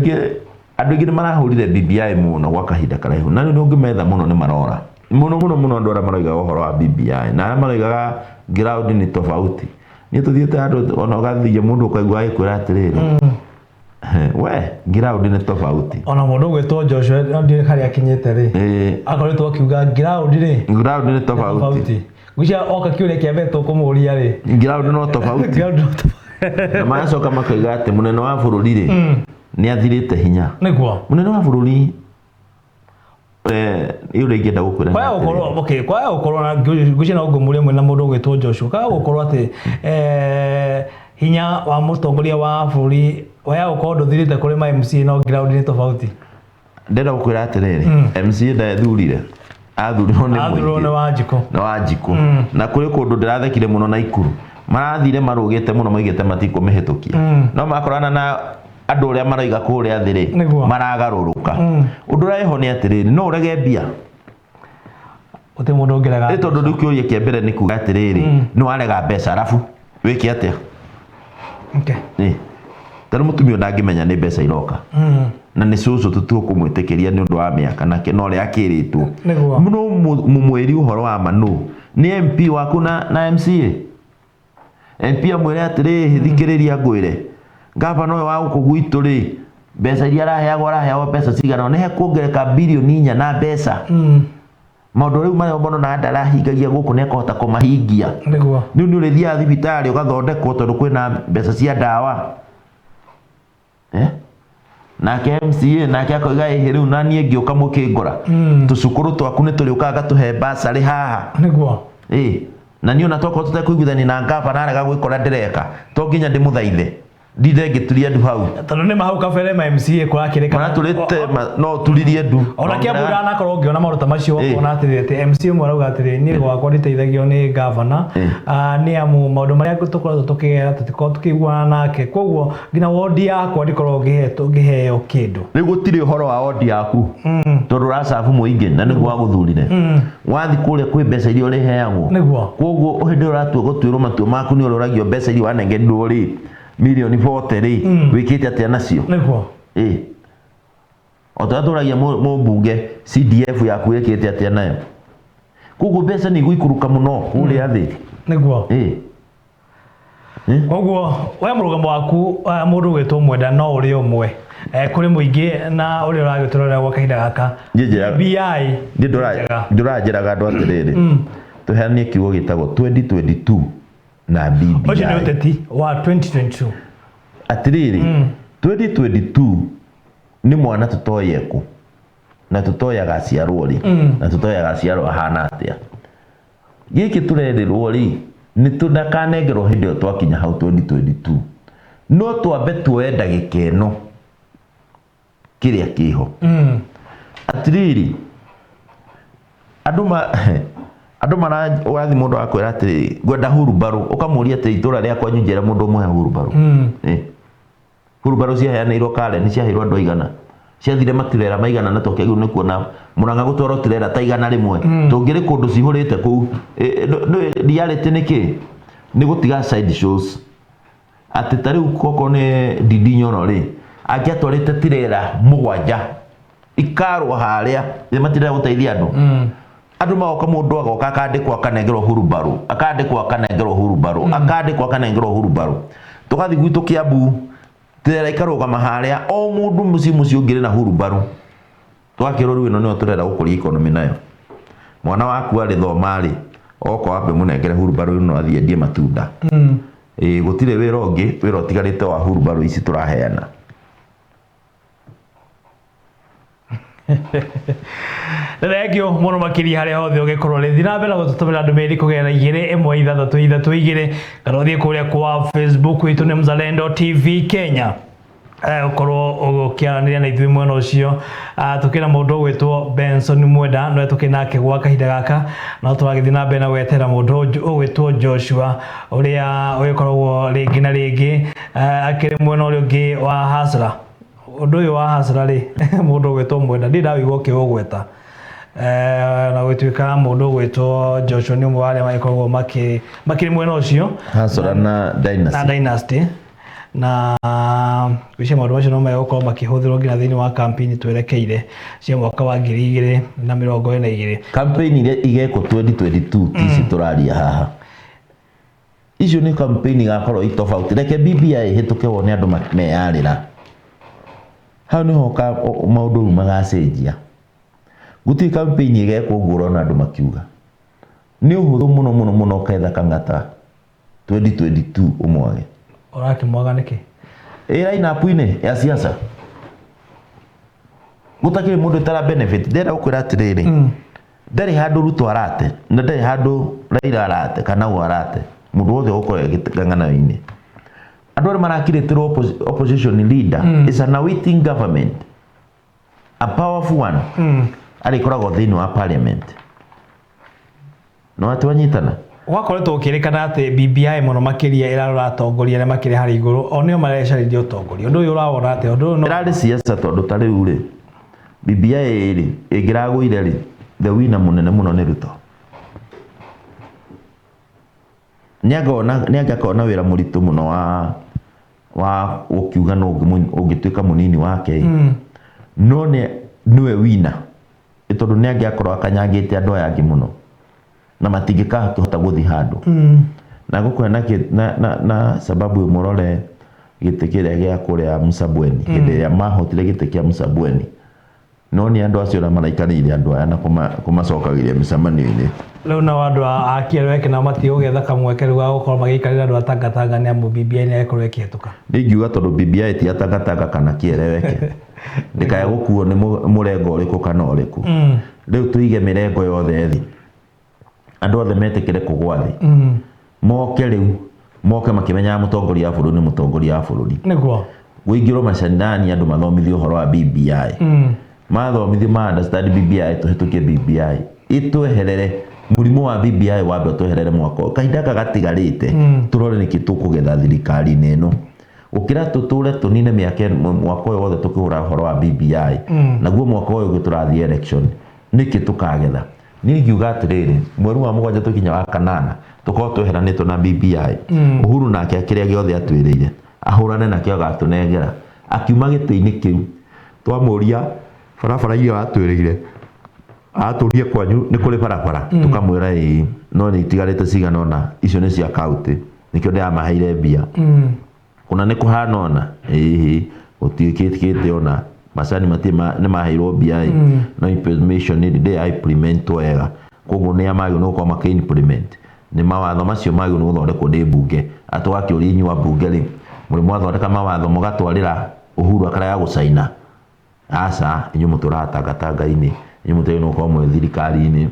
aingĩ nĩ marahũrire BBI mũno gwa kahinda karaihu, na rĩu nĩ ũngĩmetha mũno nĩ marora mũno mũno mũno andũ arĩa maroigaga ũhoro wa BBI na arĩa maroigaga ground nĩ tofauti. Niĩ tũthiĩte handũ ona ũgathiĩ mũndũ ũkaigua agĩkwĩra atĩrĩrĩ, we ground nĩ tofauti. Ona mũndũ ũgwĩtwo Joshua ndiũĩ harĩa akinyĩte rĩ, akoretwo akiuga ground rĩ ground nĩ tofauti. Tofauti. Ngwĩciria oka kĩũria kĩa mbere tũkũmũria rĩ, ground no tofauti. Ground no tofauti. Na magacoka makoiga atĩ mũnene wa bũrũri rĩ, nĩ athirĩte hinya. Nĩguo. Mũnene wa bũrũri, nĩ ũrĩa ingĩenda gũkwĩra nĩ Kwaya atĩrĩrĩ. gũkorwo, okay, kwaya gũkorwo na ngwĩciria no ngũmũria mwena mũndũ ũgwĩtwo Joshua, kwaya gũkorwo atĩ hinya wa mũtongoria wa bũrũri waya gũkorwo ndũthirĩte kũrĩ ma MCA, no ground nĩ tofauti. Ndĩrenda gũkwĩra atĩrĩrĩ, MCA ndethurire, athurirwo nĩ Athurirwo mũingĩ. nĩ Wanjikũ. Nĩ Wanjikũ. Na kũrĩ kũndũ ndĩrathekire mũno Naikuru, marathire marũgĩte mũno maigĩte matikũmĩhĩtũkia, no makorana na andũ ũrĩa maroiga kũrĩa thĩ rĩ, Nĩguo. maragarũrũka. Ũndũ ũrĩa wĩho nĩ atĩrĩrĩ, no ũrege mbia. Gũtirĩ mũndũ ũngĩrega. Ĩ tondũ rĩu kĩũria kĩa mbere nĩ kuga atĩrĩrĩ, nĩ warega mbeca arabu wĩke atĩa? Ĩ tarĩu mũtumia ũyũ ndangĩmenya nĩ mbeca iroka, na nĩ cũcũ, tũtigũkũmwĩtĩkĩria nĩ ũndũ wa mĩaka nake no ũrĩa akĩrĩtwo. Nĩguo. No mũmwĩri ũhoro wa ma nũ? Nĩ MP waku na MCA. MP amwĩre atĩrĩ, thikĩrĩria ngwĩre, gavana ũyũ wa gũkũ gwitũ rĩ, mbeca iria araheagwo mbeca cigana ũna, nĩ hekuongereka birioni 4 na mbeca, maũndũ rĩu marĩa monaga ndarahingagia gũkũ nĩ ekũhota kũmahingia. Nĩguo. Rĩu nĩ ũrĩthiaga thibitarĩ ũgathondekwo tondũ kwĩna mbeca cia ndawa. Nake MCA nake akoiga, ĩhĩ, rĩu na niĩ ngĩũka mũkĩngora, tũcukuru twaku nĩ tũrĩũkaga gatũhe basarĩ haha. Nĩguo. Ĩ na niĩ ona tokorwo tũtekũiguithania na ngavana, arega gwĩka ũrĩa ndĩreka, to nginya ndĩmũthaithe. Ndinde ngĩturia ndu hau. Tondũ nĩ mahau kabere ma MCA kũrakĩrĩka. Maraturĩte no turirie ndu. Ona Kiambu ndanakorwo ngĩona maũndũ ta macio, ũkona atĩrĩ atĩ MCA ũmwe arauga atĩrĩ, niĩ gwakwa nditeithagio nĩ gavana, nĩ amu maũndũ marĩa tũkoretwo tũkĩgera tũtikoragwo tũkĩiguana nake, koguo nginya wondi yakwa ndikoragwo ngĩheo kĩndũ. Rĩu gũtirĩ ũhoro wa wondi yaku, tondũ ũracabu mũingĩ na nĩguo wagũthurire. Wathi kũrĩa kwĩ mbeca iria ũrĩheagwo. Nĩguo. Koguo hĩndĩ ĩyo ũratua gũtuĩrwo matua maku nĩ ũroragio mbeca iria wanengerirwo rĩ, milioni 40 rĩ, wĩkĩte atĩa nacio? Nĩguo. Ĩ. O ta ũrĩa tũragia mũmbunge CDF yaku wĩkĩte atĩa nayo? Koguo mbeca nĩ igũikũrũka mũno kũrĩa thĩ. Nĩguo. Ĩ. Koguo we mũrũgamo waku, mũndũ ũgwĩtwo Mwenda, no ũrĩ ũmwe kũrĩ mũingĩ na ũrĩa ũragĩtũrorera gwa kahinda gaka. Niĩ njĩraga- BBI Niĩ njega. ndũranjĩraga andũ atĩrĩrĩ, tũheanie kiugo gĩtagwo 2022 na BBI. Ũcio nĩ ũteti wa 2022. Atĩrĩrĩ, 2022 nĩ mwana tũtoĩ ekũ, na tũtoĩ agaciarwo rĩ, na tũtoĩ agaciarwo ahana atĩa. Gĩkĩ tũrerĩrwo rĩ, nĩ tũnakanengerwo hĩndĩ ĩyo twakinya hau 2022. No twambe tuoe ndagĩka ĩno kĩrĩa kĩho. Atĩrĩrĩ, andũ mara ũrathiĩ mũndũ akwĩra atĩrĩrĩ, ngwenda hurumbarũ, ũkamũria atĩ itũra rĩa kwanyu njĩra mũndũ ũmũhe hurumbarũ. Hurumbarũ ciaheanĩirwo Karen, ciaheirwo andũ aigana, ciathire matirera maigana, na twakĩagĩrĩirwo nĩ kuona Murang'a gũtwarwo tirera ta 100. Tũngĩrĩ kũndũ cihũrĩte kũu. Reality nĩ kĩ? Nĩ gũtiga side shows. Atĩ ta rĩu koko nĩ Ndindi Nyoro rĩ, angĩatwarĩte tirera 7 ikarwo harĩa, nĩ matirera gũteithia andũ. Andũ magoka, mũndũ agoka akandĩkwo akanengerwo hurumbarũ, akandĩkwo akanengerwo hurumbarũ, akandĩkwo akanengerwo hurumbarũ. Tũgathiĩ gwitũ Kiambu, tirera ikarũgama harĩa, o mũndũ mũciĩ mũciĩ ũngĩrĩ na hurumbarũ. Twakĩrwo rĩu ĩno nĩyo tũrenda gũkũria economy nayo. Mwana waku arĩthoma rĩ, oka wambe mũnengere hurumbarũ ĩno athiĩ endie matunda. Ĩ, gũtirĩ wĩra ũngĩ, wĩra ũtigarĩte wa hurumbarũ ici tũraheana. Thengio mũno makĩria harĩa hothe ũgĩkorwo rĩ. Thiĩ na mbere na gũtũtũmĩra ndũmĩrĩri kũgerera 2 1 6 3 2 kana ũthiĩ kũrĩa kwa Facebook itũ nĩ Mzalendo TV Kenya. Ũkorwo ũkĩaranĩria na ithuĩ mwena ũcio. Tũkĩna mũndũ ũgwĩtwo Benson Mwenda, nĩwe tũkĩ nake gwa kahinda gaka, no tũragĩthiĩ na mbere na gwetera mũndũ ũgwĩtwo Joshua ũrĩa ũgĩkoragwo rĩngĩ na rĩngĩ akĩrĩ mwena ũrĩa ũngĩ wa Hasra. Ũndũ ũyũ wa Hasra rĩ, mũndũ ũgwĩtwo Mwenda ndirĩ ndawĩigua ũkĩũgweta, na gũtuĩka mũndũ ũgwĩtwo Joshua nĩ ũmwe wa arĩa magĩkoragwo makĩrĩ mwena ũcio. Hasra na Dynasty. Na Dynasty, na gwĩciria maũndũ macio no megũkorwo makĩhũthĩrwo nginya thĩinĩ wa campaign twerekeire cia mwaka wa 2022. Campaign iria igekwo 2022 ti ici tũraria haha. Icio nĩ campaign igakorwo i tofauti. Reke BBI ĩhĩtũke wone andũ meyarĩra. Hau nĩho maũndũ rĩu magacenjia. Gũtirĩ campaign ĩgekwo ũguo ũrona andũ makiuga. Nĩ ũhũthũ mũno mũno mũno ũketha Kang'ata 2022 ũmwage. Ũrakĩmwaga nĩkĩ? Ĩ line-up-inĩ ya siasa. Gũtakĩrĩ mũndũ ũtara benefit. Ndĩrenda gũkwĩra atĩrĩrĩ, ndarĩ handũ Ruto arate, na ndarĩ handũ Raila arate kana ũũ arate. Mũndũ wothe ũgũkorwo ng'ang'ano-inĩ. Andũ arĩa marakirĩtĩrwo opposition leader is an awaiting government. A powerful one. Arĩkoragwo thĩinĩ wa parliament. No atwanyitana? Gwakoretwo gũkĩrĩkana atĩ BBI mũno makĩria ĩrarora atongoria arĩa makĩrĩ harĩa igũrũ, o nĩo marecarĩria ũtongoria. Ũndũ ũyũ ũrawona atĩa? Ũndũ ũyũ no Ĩrarĩ siasa, tondũ ta rĩu rĩ, BBI rĩ, ĩngĩragũire rĩ, the winner mũnene mũno nĩ Ruto. Nĩ angĩakorwo na wĩra mũritũ mũno wa gũkiuga no ũngĩtuĩka mũnini wake. No nĩwe winner. Nĩ tondũ nĩ angĩakorwo akanyangĩte andũ aya angĩ mũno. Na matingĩkahota gũthiĩ handũ. Na ngũkũhe na sababu ĩmwe, ũrore gĩtĩ kĩrĩa gĩa kũrĩa Msabweni. Hĩndĩ ĩrĩa mahotire gĩtĩ kĩa Msabweni, no nĩ andũ acio ũrĩa maraikarĩire andũ aya na kũmacokagĩria mĩcemanio-inĩ. Rĩu nao andũ a Kĩeleweke nao matigũgĩetha kamweke rĩu ga gũkorwo magĩikarĩra andũ a Tangatanga, nĩ amu BBI nĩ ĩgũkorwo ĩkĩhĩtũka. Nĩ ingiuga tondũ BBI ti ya Tangatanga kana Kĩeleweke, ndĩkae gũkuo nĩ mũrengo ũrĩkũ kana ũrĩkũ. Rĩu tũige mĩrengo yothe thĩ, andũ othe metĩkĩre kũgwa thĩ, moke rĩu Moke makĩmenyaga mũtongoria wa bũrũri nĩ mũtongoria wa bũrũri. Nĩguo. Kũingĩrwo macanani andũ mathomithio ũhoro wa BBI. Mathomithio ma understand BBI, tũhĩtũkie BBI, ĩtweherere mũrimũ wa BBI, wambe ũtweherere mwaka ũyũ. Kahinda gaka gatigarĩte, tũrore nĩkĩ tũkũgetha thirikari-inĩ ĩno, gũkĩra tũtũre tũnine mĩaka mwaka ũyũ wothe tũkĩhũra ũhoro wa BBI. Naguo mwaka ũyũ ũngĩ tũrathiĩ election, nĩkĩ tũkagetha? Niĩ ingiuga atĩrĩrĩ, mweri wa mũgwanja tũkinya wa kanana, tũkorwo tweheranĩtwo na BBI. Uhuru nake kĩrĩa gĩothe atwĩrĩire ahũrane nakĩo agatũnengera. Akiuma gĩtĩ-inĩ kĩu, twamũria barabara iria watwĩrĩire, atũrie kwanyu nĩ kũrĩ barabara, tũkamwĩra ĩĩ, no nĩ itigarĩte cigana ũna, icio nĩ cia kaunti, nĩkĩo ndĩramaheire mbia. Kuna nĩ kũhana ona ĩhĩ gũtiĩkĩkĩte ona macani matirĩ nĩ maheirwo mbia ĩ, no implementation nĩ ndĩ implement wega. Koguo nĩ magĩrĩirwo nĩ gũkorwo makĩ implement nĩ mawatho macio magĩrĩirwo nĩ gũthondekwo nĩ mbunge. Atũgakĩũria inyuĩ ambunge rĩ, mũrĩ mwathondeka mawatho mũgatwarĩra Uhuru akarega gũcaina? Aca, inyuĩ mũtũraga tangatanga-inĩ, inyuĩ mũtiagĩrĩirwo nĩ gũkorwo mwĩ thirikari-inĩ,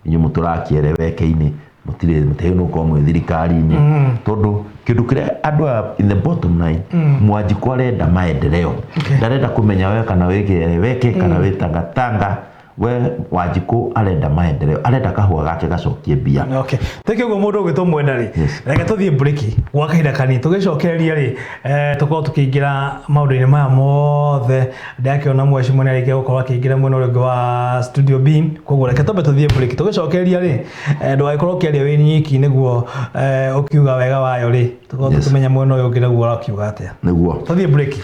inyuĩ mũtũraga kĩereweke-inĩ, mũtirĩ mũtiagĩrĩirwo nĩ gũkorwo mwĩ thirikari-inĩ, tondũ kĩndũ kĩrĩa andũ aya, in the bottom line, Mwanjikũ arenda maendeleo. Ndarenda kũmenya we kana wĩ kĩereweke kana wĩ tangatanga. We Wanjikũ arenda maendeleo, arenda kahũa gake gacokie mbia. Okay. Thank you. Ũguo mũndũ ũgwĩtwo Mwenda rĩ, Yes. reke tũthiĩ break gwa kahinda kanini. Tũgĩcokereria rĩ, tũkorwo tũkĩingĩra maũndũ-inĩ maya mothe. Ndakĩona mheshimiwa nĩ arĩkia gũkorwo akĩingĩra mwena ũrĩa ũngĩ wa studio B, koguo reke twambe tũthiĩ break. Tũgĩcokereria rĩ, ndũgagĩkorwo ũkĩaria wĩ nyiki nĩguo ũkiuga wega wayo rĩ, tũkorwo tũkĩmenya mwena ũyũ ũngĩ naguo ũrakiuga atĩa. Nĩguo. Tũthiĩ break.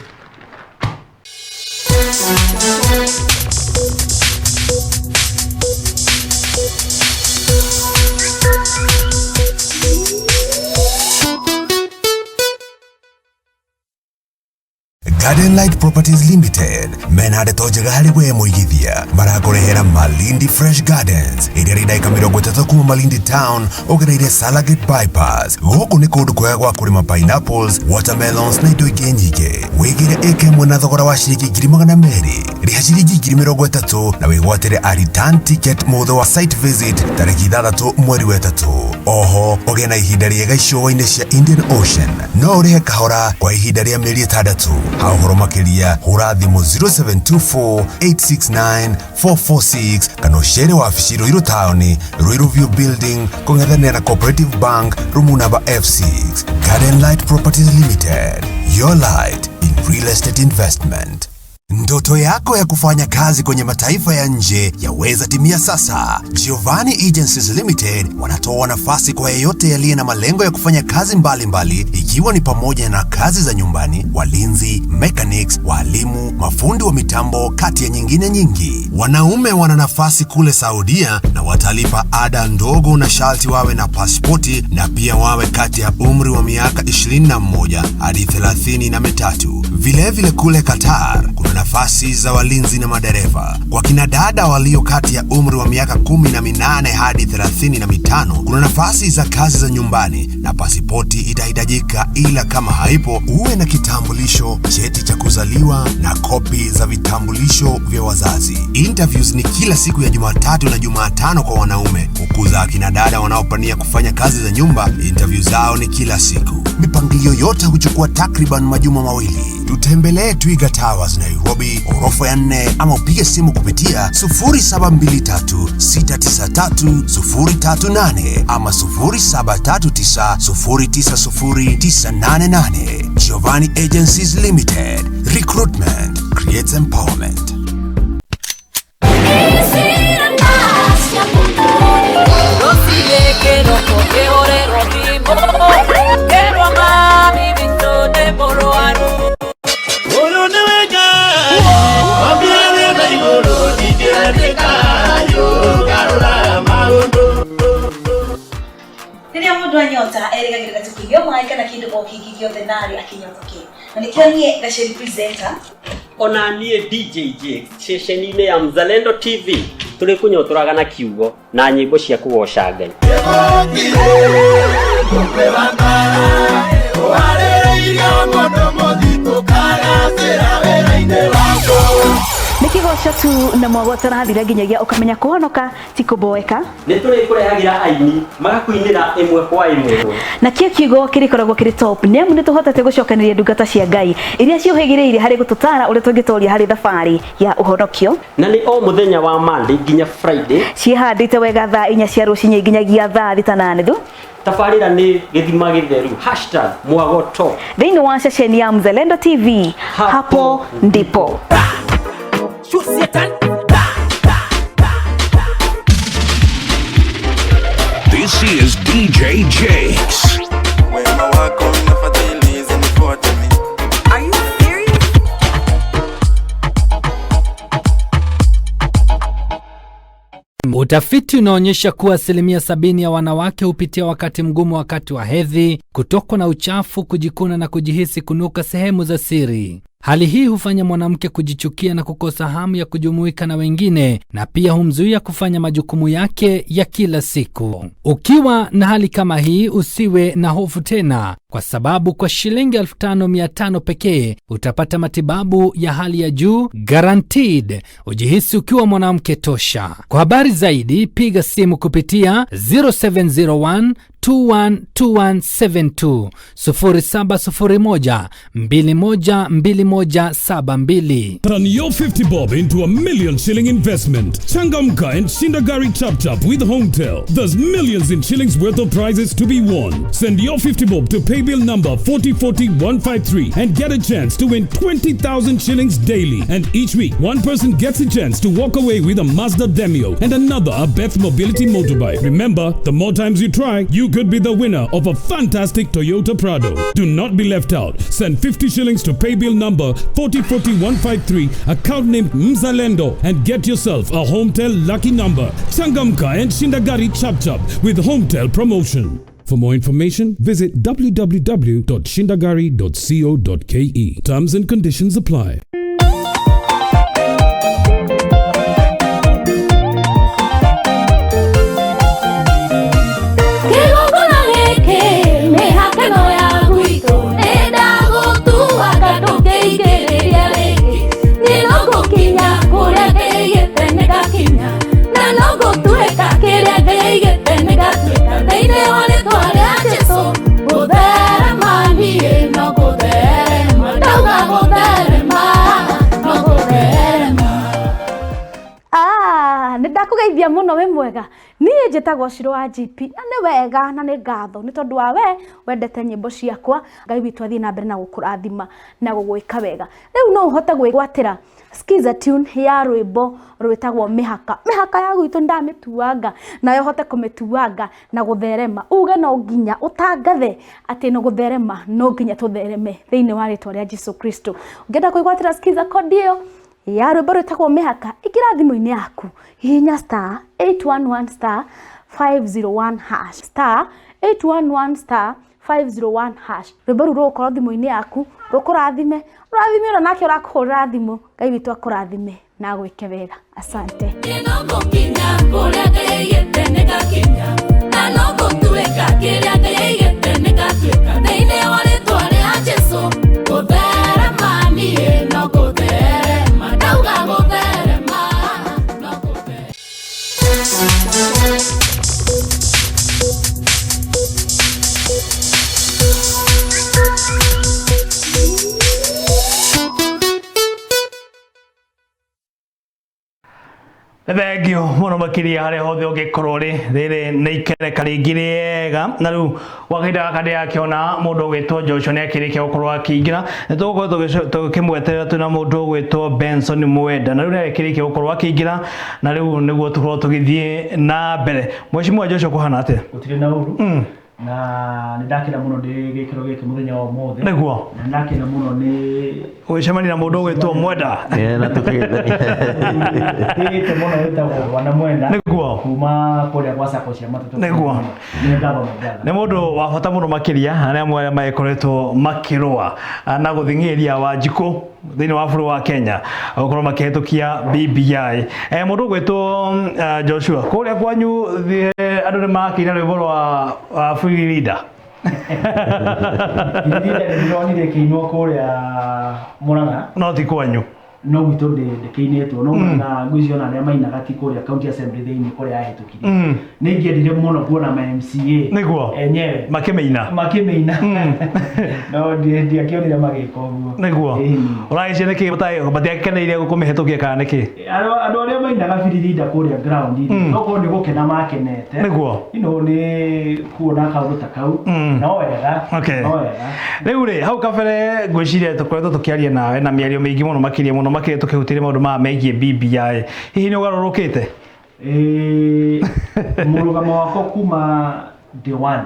Garden Light Properties Limited mena ndeto njega harĩ we mũigithia. Marakũrehera Malindi Fresh Gardens ĩrĩa ĩrĩ ndagĩka 30 kuma Malindi Town ũgereire Salagate Bypass. Gũkũ nĩ kũndũ kwega gwa kũrĩma pineapples, watermelons na indo ingĩ nyingĩ. Wĩgĩre ĩka ĩmwe na thogora wa ciringi 200,000. Rĩha ciringi 30,000 na wĩgwatĩre a return ticket mũthĩ wa site visit tarĩki 6 mweri wa 3. Oho ũgĩe na ihinda rĩega icũa-inĩ cia Indian Ocean. No ũrĩhe kahora kwa ihinda rĩa mĩeri 6. Ha ũhoro makĩria hũra thimũ 0724 869 446 kana ũcere wabici Ruiru Town, Ruiru View Building, kũng'ethanĩra na Cooperative Bank, room number F6. Garden Light Properties Limited, your light in real estate investment. Ndoto yako ya kufanya kazi kwenye mataifa ya nje yaweza timia sasa. Giovanni Agencies Limited wanatoa nafasi kwa yeyote yaliye na malengo ya kufanya kazi mbalimbali mbali, ikiwa ni pamoja na kazi za nyumbani, walinzi, mechanics, walimu, mafundi wa mitambo, kati ya nyingine nyingi. Wanaume wana nafasi kule Saudia na watalipa ada ndogo na sharti wawe na pasipoti na pia wawe kati ya umri wa miaka 21 hadi 33. Vilevile kule Qatar kuna nafasi za walinzi na madereva. Kwa kina dada walio kati ya umri wa miaka 18 hadi 35 kuna nafasi za kazi za nyumbani na pasipoti itahitajika, ila kama haipo uwe na kitambulisho, cheti cha kuzaliwa na kopi za vitambulisho vya wazazi. Interviews ni kila siku ya Jumatatu na Jumatano kwa wanaume, huku za akina dada wanaopania kufanya kazi za nyumba interview zao ni kila siku. Mipangilio yote huchukua takriban majuma 2. Tutembelee Twiga Towers Nairobi, orofa ya 4, ama upige simu kupitia 0723 693 038 ama 0739 090 988. Giovanni Agencies Limited. Recruitment creates empowerment. Rĩrĩa mũndũ anyota erĩgagĩrĩra tũkĩgio maĩ kana kĩndũ o kĩngĩ gĩothe narĩ akĩnyotoke, na nĩkĩo niĩ Gaceri presenter ona niĩ DJ Jakes ceceni-inĩ ya Mzalendo TV tũrĩ kũnyotoraga na kiugo na nyĩmbo cia kũgoca Ngai. Nĩ kĩgoco tu na mwago ũtarathira nginyagia ũkamenya kũhonoka ti kũboeka. Nĩ tũrĩkũrehagĩra aini magakũinĩra ĩmwe kwa ĩmwe. Na kĩo kiugo kĩrĩkoragwo kĩrĩ top nĩ amu nĩ tũhotete gũcokanĩria ndungata cia Ngai iria ciũhĩgĩrĩire harĩ gũtũtara ũrĩa tũngĩtoria harĩ thabarĩ ya ũhonokio. Na nĩ o mũthenya wa Monday nginya Friday. Ciĩhandĩte wega thaa 4 cia rũcinĩ nginyagia thaa 6:30. Tabarĩra nĩ gĩthima gĩtheru #Mwago Top thĩinĩ wa ceceni ya Mzalendo TV. Hapo ndipo. This is DJ Jakes. Wema wako na fadhili zinifuate mimi. Are you serious? Utafiti unaonyesha kuwa 70% ya wanawake hupitia wakati mgumu wakati wa hedhi, kutokwa na uchafu, kujikuna na kujihisi kunuka sehemu za siri. Hali hii hufanya mwanamke kujichukia na kukosa hamu ya kujumuika na wengine na pia humzuia kufanya majukumu yake ya kila siku. Ukiwa na hali kama hii, usiwe na hofu tena, kwa sababu kwa shilingi 5500 pekee utapata matibabu ya hali ya juu guaranteed, ujihisi ukiwa mwanamke tosha. Kwa habari zaidi, piga simu kupitia 0701 212172 0701 212172. Turn your 50 bob into a million shilling investment. Changamka and Shindagari Chap Chap with Hometel. There's millions in shillings worth of prizes to be won. Send your 50 bob to paybill number 4040153 and get a chance to win 20,000 shillings daily. And each week, one person gets a chance to walk away with a Mazda Demio and another a Beth Mobility motorbike. Remember, the more times you try, you could be the winner of a fantastic Toyota Prado. Do not be left out. Send 50 shillings to paybill number 4040153, account named Mzalendo, and get yourself a Hometel lucky number. Changamka and Shindagari Chap Chap with Hometel promotion. For more information, visit www.shindagari.co.ke. Terms and conditions apply. Kĩgongona gĩkĩ mĩhaka ya gwitũ nĩndagũtuanga ndũngĩingĩrĩria rĩngĩ niĩ no ngũkinya kũrĩa ngĩigĩte nĩngakinya na no ngũtuĩka kĩrĩa ngĩigĩte nĩngatuĩka thĩinĩ wa rĩtwa rĩa Jesũ gũtherema niĩ no gũtherema ndauga gũtherema no gũtherema. Nĩ ndakũgeithia mũno wĩ mwega. Niĩ njĩtagwo Shiro wa GP na nĩ wega na nĩ ngatho nĩ tondũ wa we wendete nyĩmbo ciakwa. Ngai witũ athiĩ na mbere na gũkũrathima na gũgwĩka wega. Rĩu no ũhote gwĩgwatĩra Skiza tune ya rwĩmbo rwĩtagwo mĩhaka. Mĩhaka ya gwitũ ndamĩtuanga nayo ũhote kũmĩtuanga na gũtherema. Uge no nginya ũtangathe atĩ no gũtherema no nginya tũthereme thĩinĩ wa rĩtwa rĩa Jesu Kristo. Ũngĩenda kwĩgwatĩra Skiza kodi ĩyo ya rwĩmbo rwĩtagwo mĩhaka, ĩkĩra thimũ-inĩ yaku, hihinya star 811 star 501 hash, star 811 star 501 hash. Rwĩmbo rũu rũgũkorwo thimũ-inĩ yaku, rũkũrathime, rũrathime ũrĩa nake ũrakũhũrĩra thimũ. Ngai witũ akũrathime na agwĩke wega. Asante. Niĩ no ngũkinya kũrĩa ngĩigĩte nĩngakinya na no ngũtuĩka kĩrĩa ngĩigĩte nĩngatuĩka thĩinĩ wa rĩtwa rĩa Jesũ gũtherema niĩ no gũtherema ndauga gũtherema no gũtherema. Thengio mũno makĩria harĩa hothe ũngĩkorwo rĩ rĩrĩ nĩ ikereka rĩngĩ rĩega na rĩu gwa kahinda gaka ndĩrakĩona mũndũ ũgwĩtwo Joshua nĩ akĩrĩkia gũkorwo akĩingĩra. Nĩ tũgũkorwo tũkĩmweterera twĩna mũndũ ũgwĩtwo Benson Mwenda na rĩu nĩ akĩrĩkia gũkorwo akĩingĩra na rĩu nĩguo tũkorwo tũgĩthiĩ na mbere. Mheshimiwa Joshua, kũhana atĩa? Gũtirĩ na ũru. Na nĩ ndakena mũno ndĩ gĩkĩro gĩkĩ mũthenya wa ũmũthĩ. Nĩguo. Na nĩ ndakena mũno nĩ gũcemania na mũndũ ũgwĩtwo Mwenda. Na tũkĩgethania. Ndĩte mũno wĩtagwo Bwana Mwenda. Nĩguo. Kuma kũrĩa gwa Sacco cia Matatũ. Nĩguo. Nĩ ngatho na ngatho. Nĩ mũndũ wa bata mũno makĩria na nĩ amwe arĩa magĩkoretwo makĩrũa na gũthing'ĩrĩria Wanjikũ thĩinĩ wa bũrũri wa Kenya gũkorwo makĩhĩtũkia BBI. Mũndũ ũgwĩtwo Joshua, kũrĩa kwanyu andũ nĩ makĩina rwĩmbo rwa Free Leader. Free Leader nĩ ndĩronire ĩkĩinwo kũrĩa Murang'a. No ti kwanyu. No gwitũ ndĩkĩinĩtwo no na ngwĩciria ona arĩa mainaga ti kũrĩa county assembly thĩinĩ kũrĩa yahĩtũkirie. Nĩ ingĩendire mũno kuona ma MCA enyewe makĩmĩina. Makĩmĩina, no ndiakĩonire magĩka ũguo. Nĩguo. Ũragĩcia nĩkĩ matiakeneire kũmĩhĩtũkia kana nĩkĩ? Andũ arĩa mainaga biririnda kũrĩa ground no korwo nĩ gũkena makenete. Nĩ kuona kaũndũ ta kau no wega. No wega. Rĩu rĩ, hau kabere ngwĩciria tũkoretwo tũkĩaria nawe na mĩario mĩingĩ mũno makĩria, mũno makĩria tũkĩhutĩria maũndũ maya megiĩ BBI. Hihi nĩ ũgarũrũkĩte? Mũrũgamo wakwa kuma day one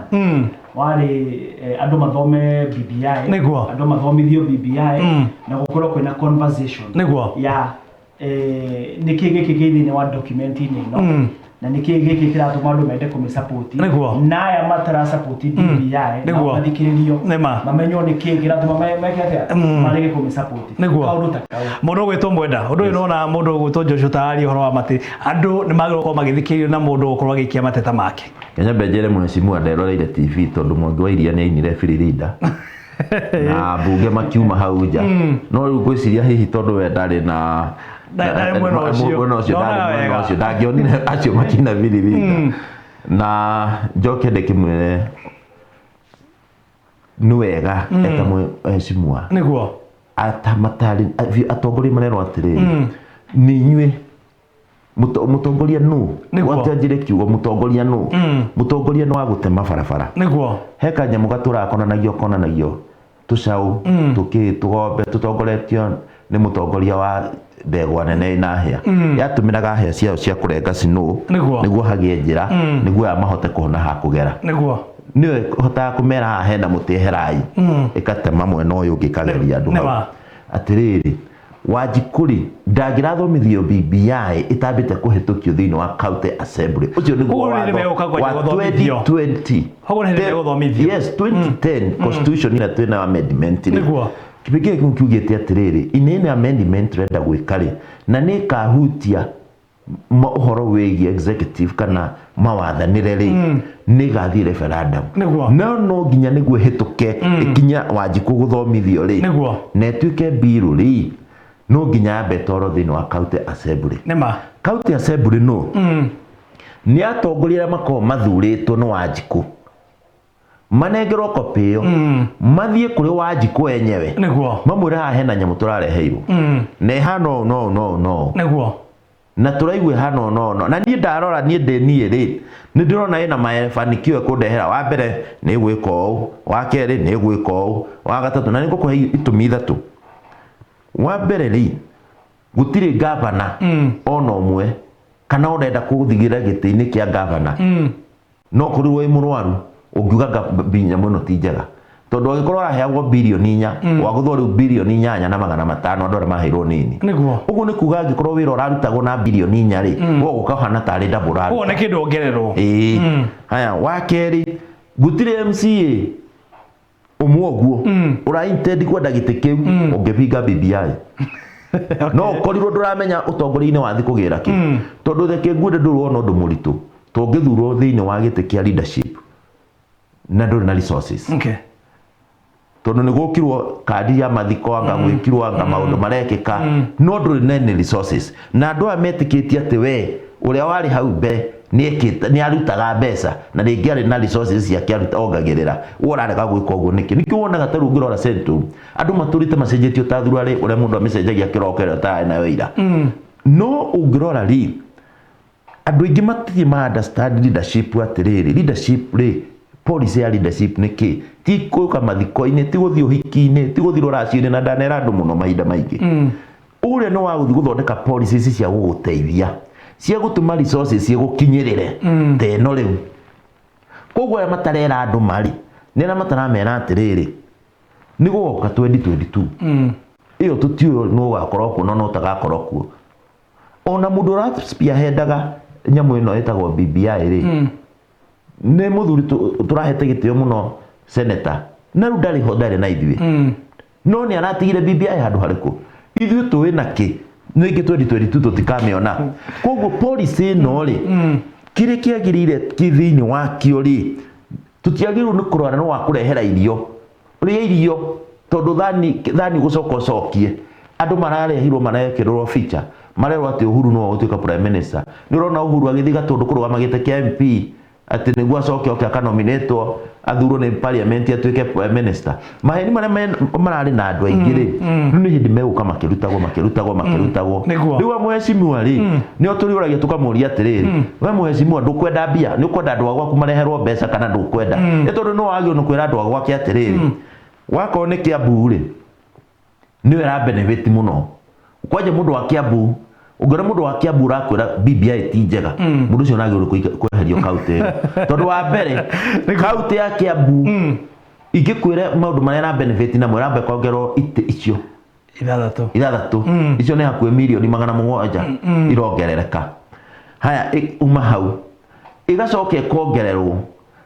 warĩ andũ mathome BBI, andũ mathomithio BBI na gũkorwo kwĩna conversation ya nĩkĩ gĩkĩ kĩ thĩinĩ wa document-inĩ ĩno na nĩkĩ gĩkĩ kĩratũma andũ mende kũmĩ-support na aya matara support BBI nao mathikĩrĩrio mamenywo nĩkĩ kĩratũma meke atĩa marege kũmĩ-support, kaũndũ ta kau. Mũndũ ũgwĩtwo Mwenda, ũndũ ũyũ nĩwona mũndũ ũgwĩtwo Joshua tararia ũhoro wa matĩ, andũ nĩ magĩrĩirwo gũkorwo magĩthikĩrĩrio na mũndũ gũkorwo agĩikia mateta make. Kenya njere mheshimiwa nderoreire TV tondũ Mwangi wa Iria nĩ ainire biririnda na mbunge makiuma hau nja, no rĩu ngwĩciria hihi tondũ we ndarĩ na Ndarĩ mwena ũcio. Mwena ũcio, ndarĩ Ndonaga mwena wega. ũcio, ndangĩonire acio makina biririnda. Na njoke ndĩkĩmwĩre nĩ wega eta mheshimiwa atamatari atongoria marerwo atĩrĩrĩ, nĩ inyuĩ mũtongoria nũ? Watanjire kiugo mũtongoria nũ? Mũtongoria nĩ wa gũtema barabara. He kanyamũ gatũraga konanagio konanagio tũcaũ, tũkĩ tũgombe tũtongoretio nĩ mũtongoria wa ndegwa nene ĩna hĩa, yatũmĩraga hĩa ciayo cia kũrenga snow nĩguo hagĩe njĩra, nĩguo aya mahote kuona ha kũgera. Nĩyo ĩhotaga kũmera haha hena mũtĩ, eherai, ĩkatema mwena ũyũ ũngĩ, ĩkageria andũ hau. Atĩrĩrĩ, Wanjikũrĩ ndangĩrathomithio BBI ĩtambĩte kũhĩtũkio thĩinĩ wa county assembly. Ũcio nĩguo Koguo nĩ watho megũka kwanja wa gũthomithio. 2020. Koguo nĩ hĩndĩ megũthomithio. Yes, 2010 constitution ĩrĩa twĩna amendment rĩ, kĩbengere kĩu kiugĩte atĩrĩrĩ, inĩ amendment tũrenda gwĩka rĩ, na nĩ ĩkahutia ũhoro wĩgiĩ executive kana mawathanĩre rĩ, nĩ ĩgathiĩ referendum. No no nginya nĩguo ĩhĩtũke ĩkinya Wanjikũ gũthomithio rĩ, na ĩtuĩke bill rĩ, no nginya yambe ĩtwarwo thĩinĩ wa county assembly. County assembly no nĩ atongoria arĩa makoragwo mathurĩtwo nĩ Wanjikũ, manengerwo kopi ĩyo, mathiĩ kũrĩ Wanjikũ enyewe, mamwĩre haha hena nyamũ tũrareheirwo na ĩhana ũũ no no no na tũraigua ĩhana ũũ no no, na niĩ ndarora, niĩ ndĩ niĩ rĩ, nĩ ndĩrona ĩna mafanikio ĩkũndehera. Wa mbere nĩ gwĩka ũũ, wa kerĩ nĩ gwĩka ũũ, wa gatatũ, na nĩ ngũkũhe itũmi ithatũ. Wa mbere rĩ, gũtirĩ gavana ona ũmwe kana ũrenda kũthigĩra gĩtĩ-inĩ kĩa gavana no korirwo wĩ mũrwaru ũngiuga nyamũ ĩno ti njega, tondũ angĩkorwo ũraheagwo birioni 4, wagũthwo rĩu birioni 8 na magana 5, andũ arĩa maheirwo nini. Ũguo nĩ kuga angĩkorwo wĩra ũrarutagwo na birioni 4 rĩ, we ũgũka ũhana tarĩ double Koguo ũraruta. nĩ kĩndũ ongererwo. Ĩĩ. Haya, wa kerĩ, gũtirĩ MCA ũmwe ũguo ũra intend kwenda gĩtĩ kĩu ũngĩbinga BBI, no ũkorirwo ndũramenya ũtongoria-inĩ wathi kũgĩra kĩ, tondũ reke ngwĩre, ndũrĩ wona ũndũ mũritũ tũngĩthurwo thĩinĩ wa gĩtĩ kĩa leadership na ndũrĩ na resources, tondũ nĩ gũkirwo kandi ya mathiko, anga gwĩkirwo, anga maũndũ marekĩka, no ndũrĩ na any resources, na andũ aya metĩkĩtie atĩ we ũrĩa warĩ hau mbere nĩ nĩ arutaga mbeca na rĩngĩ arĩ na resources ciake aruta ongagĩrĩra, we ũrarega gwĩka ũguo nĩkĩ? Nĩkĩo wonaga ta rĩu ũngĩrora Central, andũ matũrĩte macenjetio ta thuruarĩ ũrĩa mũndũ amĩcenjagia kĩroko ĩrĩa ũtararĩ nayo ira. No ũngĩrora rĩ, andũ aingĩ matirĩ ma understand leadership. Atĩrĩrĩ, leadership rĩ, policy ya leadership nĩ kĩ? Ti gũka mathiko-inĩ, ti gũthiĩ ũhiki-inĩ, ti gũthiĩ rũracio-inĩ, na ndanera andũ mũno mahinda maingĩ, ũrĩa nĩ wa gũthiĩ gũthondeka policies cia gũgũteithia, cia gũtũma resources cigũkinyĩrĩre ta ĩno rĩu. Koguo arĩa matarera andũ marĩ nĩ arĩa mataramera atĩrĩrĩ, nĩ gũgoka 2022 ĩyo tũtiũĩ nũ ũgakorwo kuo na no ũtagakorwo kuo. Ona mũndũ ũra-spearheadaga nyamũ ĩno ĩtagwo BBI rĩ, nĩ mũthuri tũrahete gĩtĩo mũno, senator, na rĩu ndarĩ ho, ndarĩ na ithuĩ, no nĩ aratigire BBI handũ harĩkũ? Ithuĩ tũĩ na kĩ nĩngĩ 2022 tũtikamĩona. Koguo policy ĩno rĩ, kĩrĩa kĩagĩrĩire kĩ thĩinĩ wakĩo rĩ, tũtiagĩrĩirwo nĩ kũrora nĩ wa kũrehera irio, rĩa irio, tondũ thani thani gũcoka ũcokie. Andũ mararehirwo marekĩrwo feature marerwo atĩ Uhuru nĩwe ũgũtuĩka prime minister. Nĩ ũrona Uhuru agĩthiĩ Gatũndũ kũrũgama gĩtĩ kĩa MP atĩ nĩguo acoke oke akanominĩtwo athurwo nĩ parliament atuĩke prime minister. Maheni marĩa mararĩ na andũ aingĩ rĩ, rĩu nĩ hĩndĩ megũka makĩrutagwo makĩrutagwo makĩrutagwo. Rĩu we mheshimiwa rĩ, nĩo tũrĩũragia tũkamũria atĩrĩrĩ, we mheshimiwa ndũkwenda mbia, nĩ ũkwenda andũ a gwaku mareherwo mbeca kana ndũkwenda? Nĩ tondũ no wagĩrĩirwo nĩ kwĩra andũ a gwake atĩrĩrĩ, wakorwo nĩ Kiambu rĩ, nĩyo ĩra benefit mũno. Kwanja mũndũ wa Kiambu, ũngĩona mũndũ wa Kiambu ũrakwĩra BBI ti njega, mũndũ ũcio nagĩrĩirwo kweherio kaunti ĩyo. Tondũ wa mbere, kaunti ya Kiambu ingĩkwĩra maũndũ marĩa ĩra benefit namo, ĩramba ĩkongerwo itĩ icio ithathatũ, ithathatũ icio nĩ hakuhĩ mirioni 700 irongerereka. Haya, uma hau ĩgacoka ĩkongererwo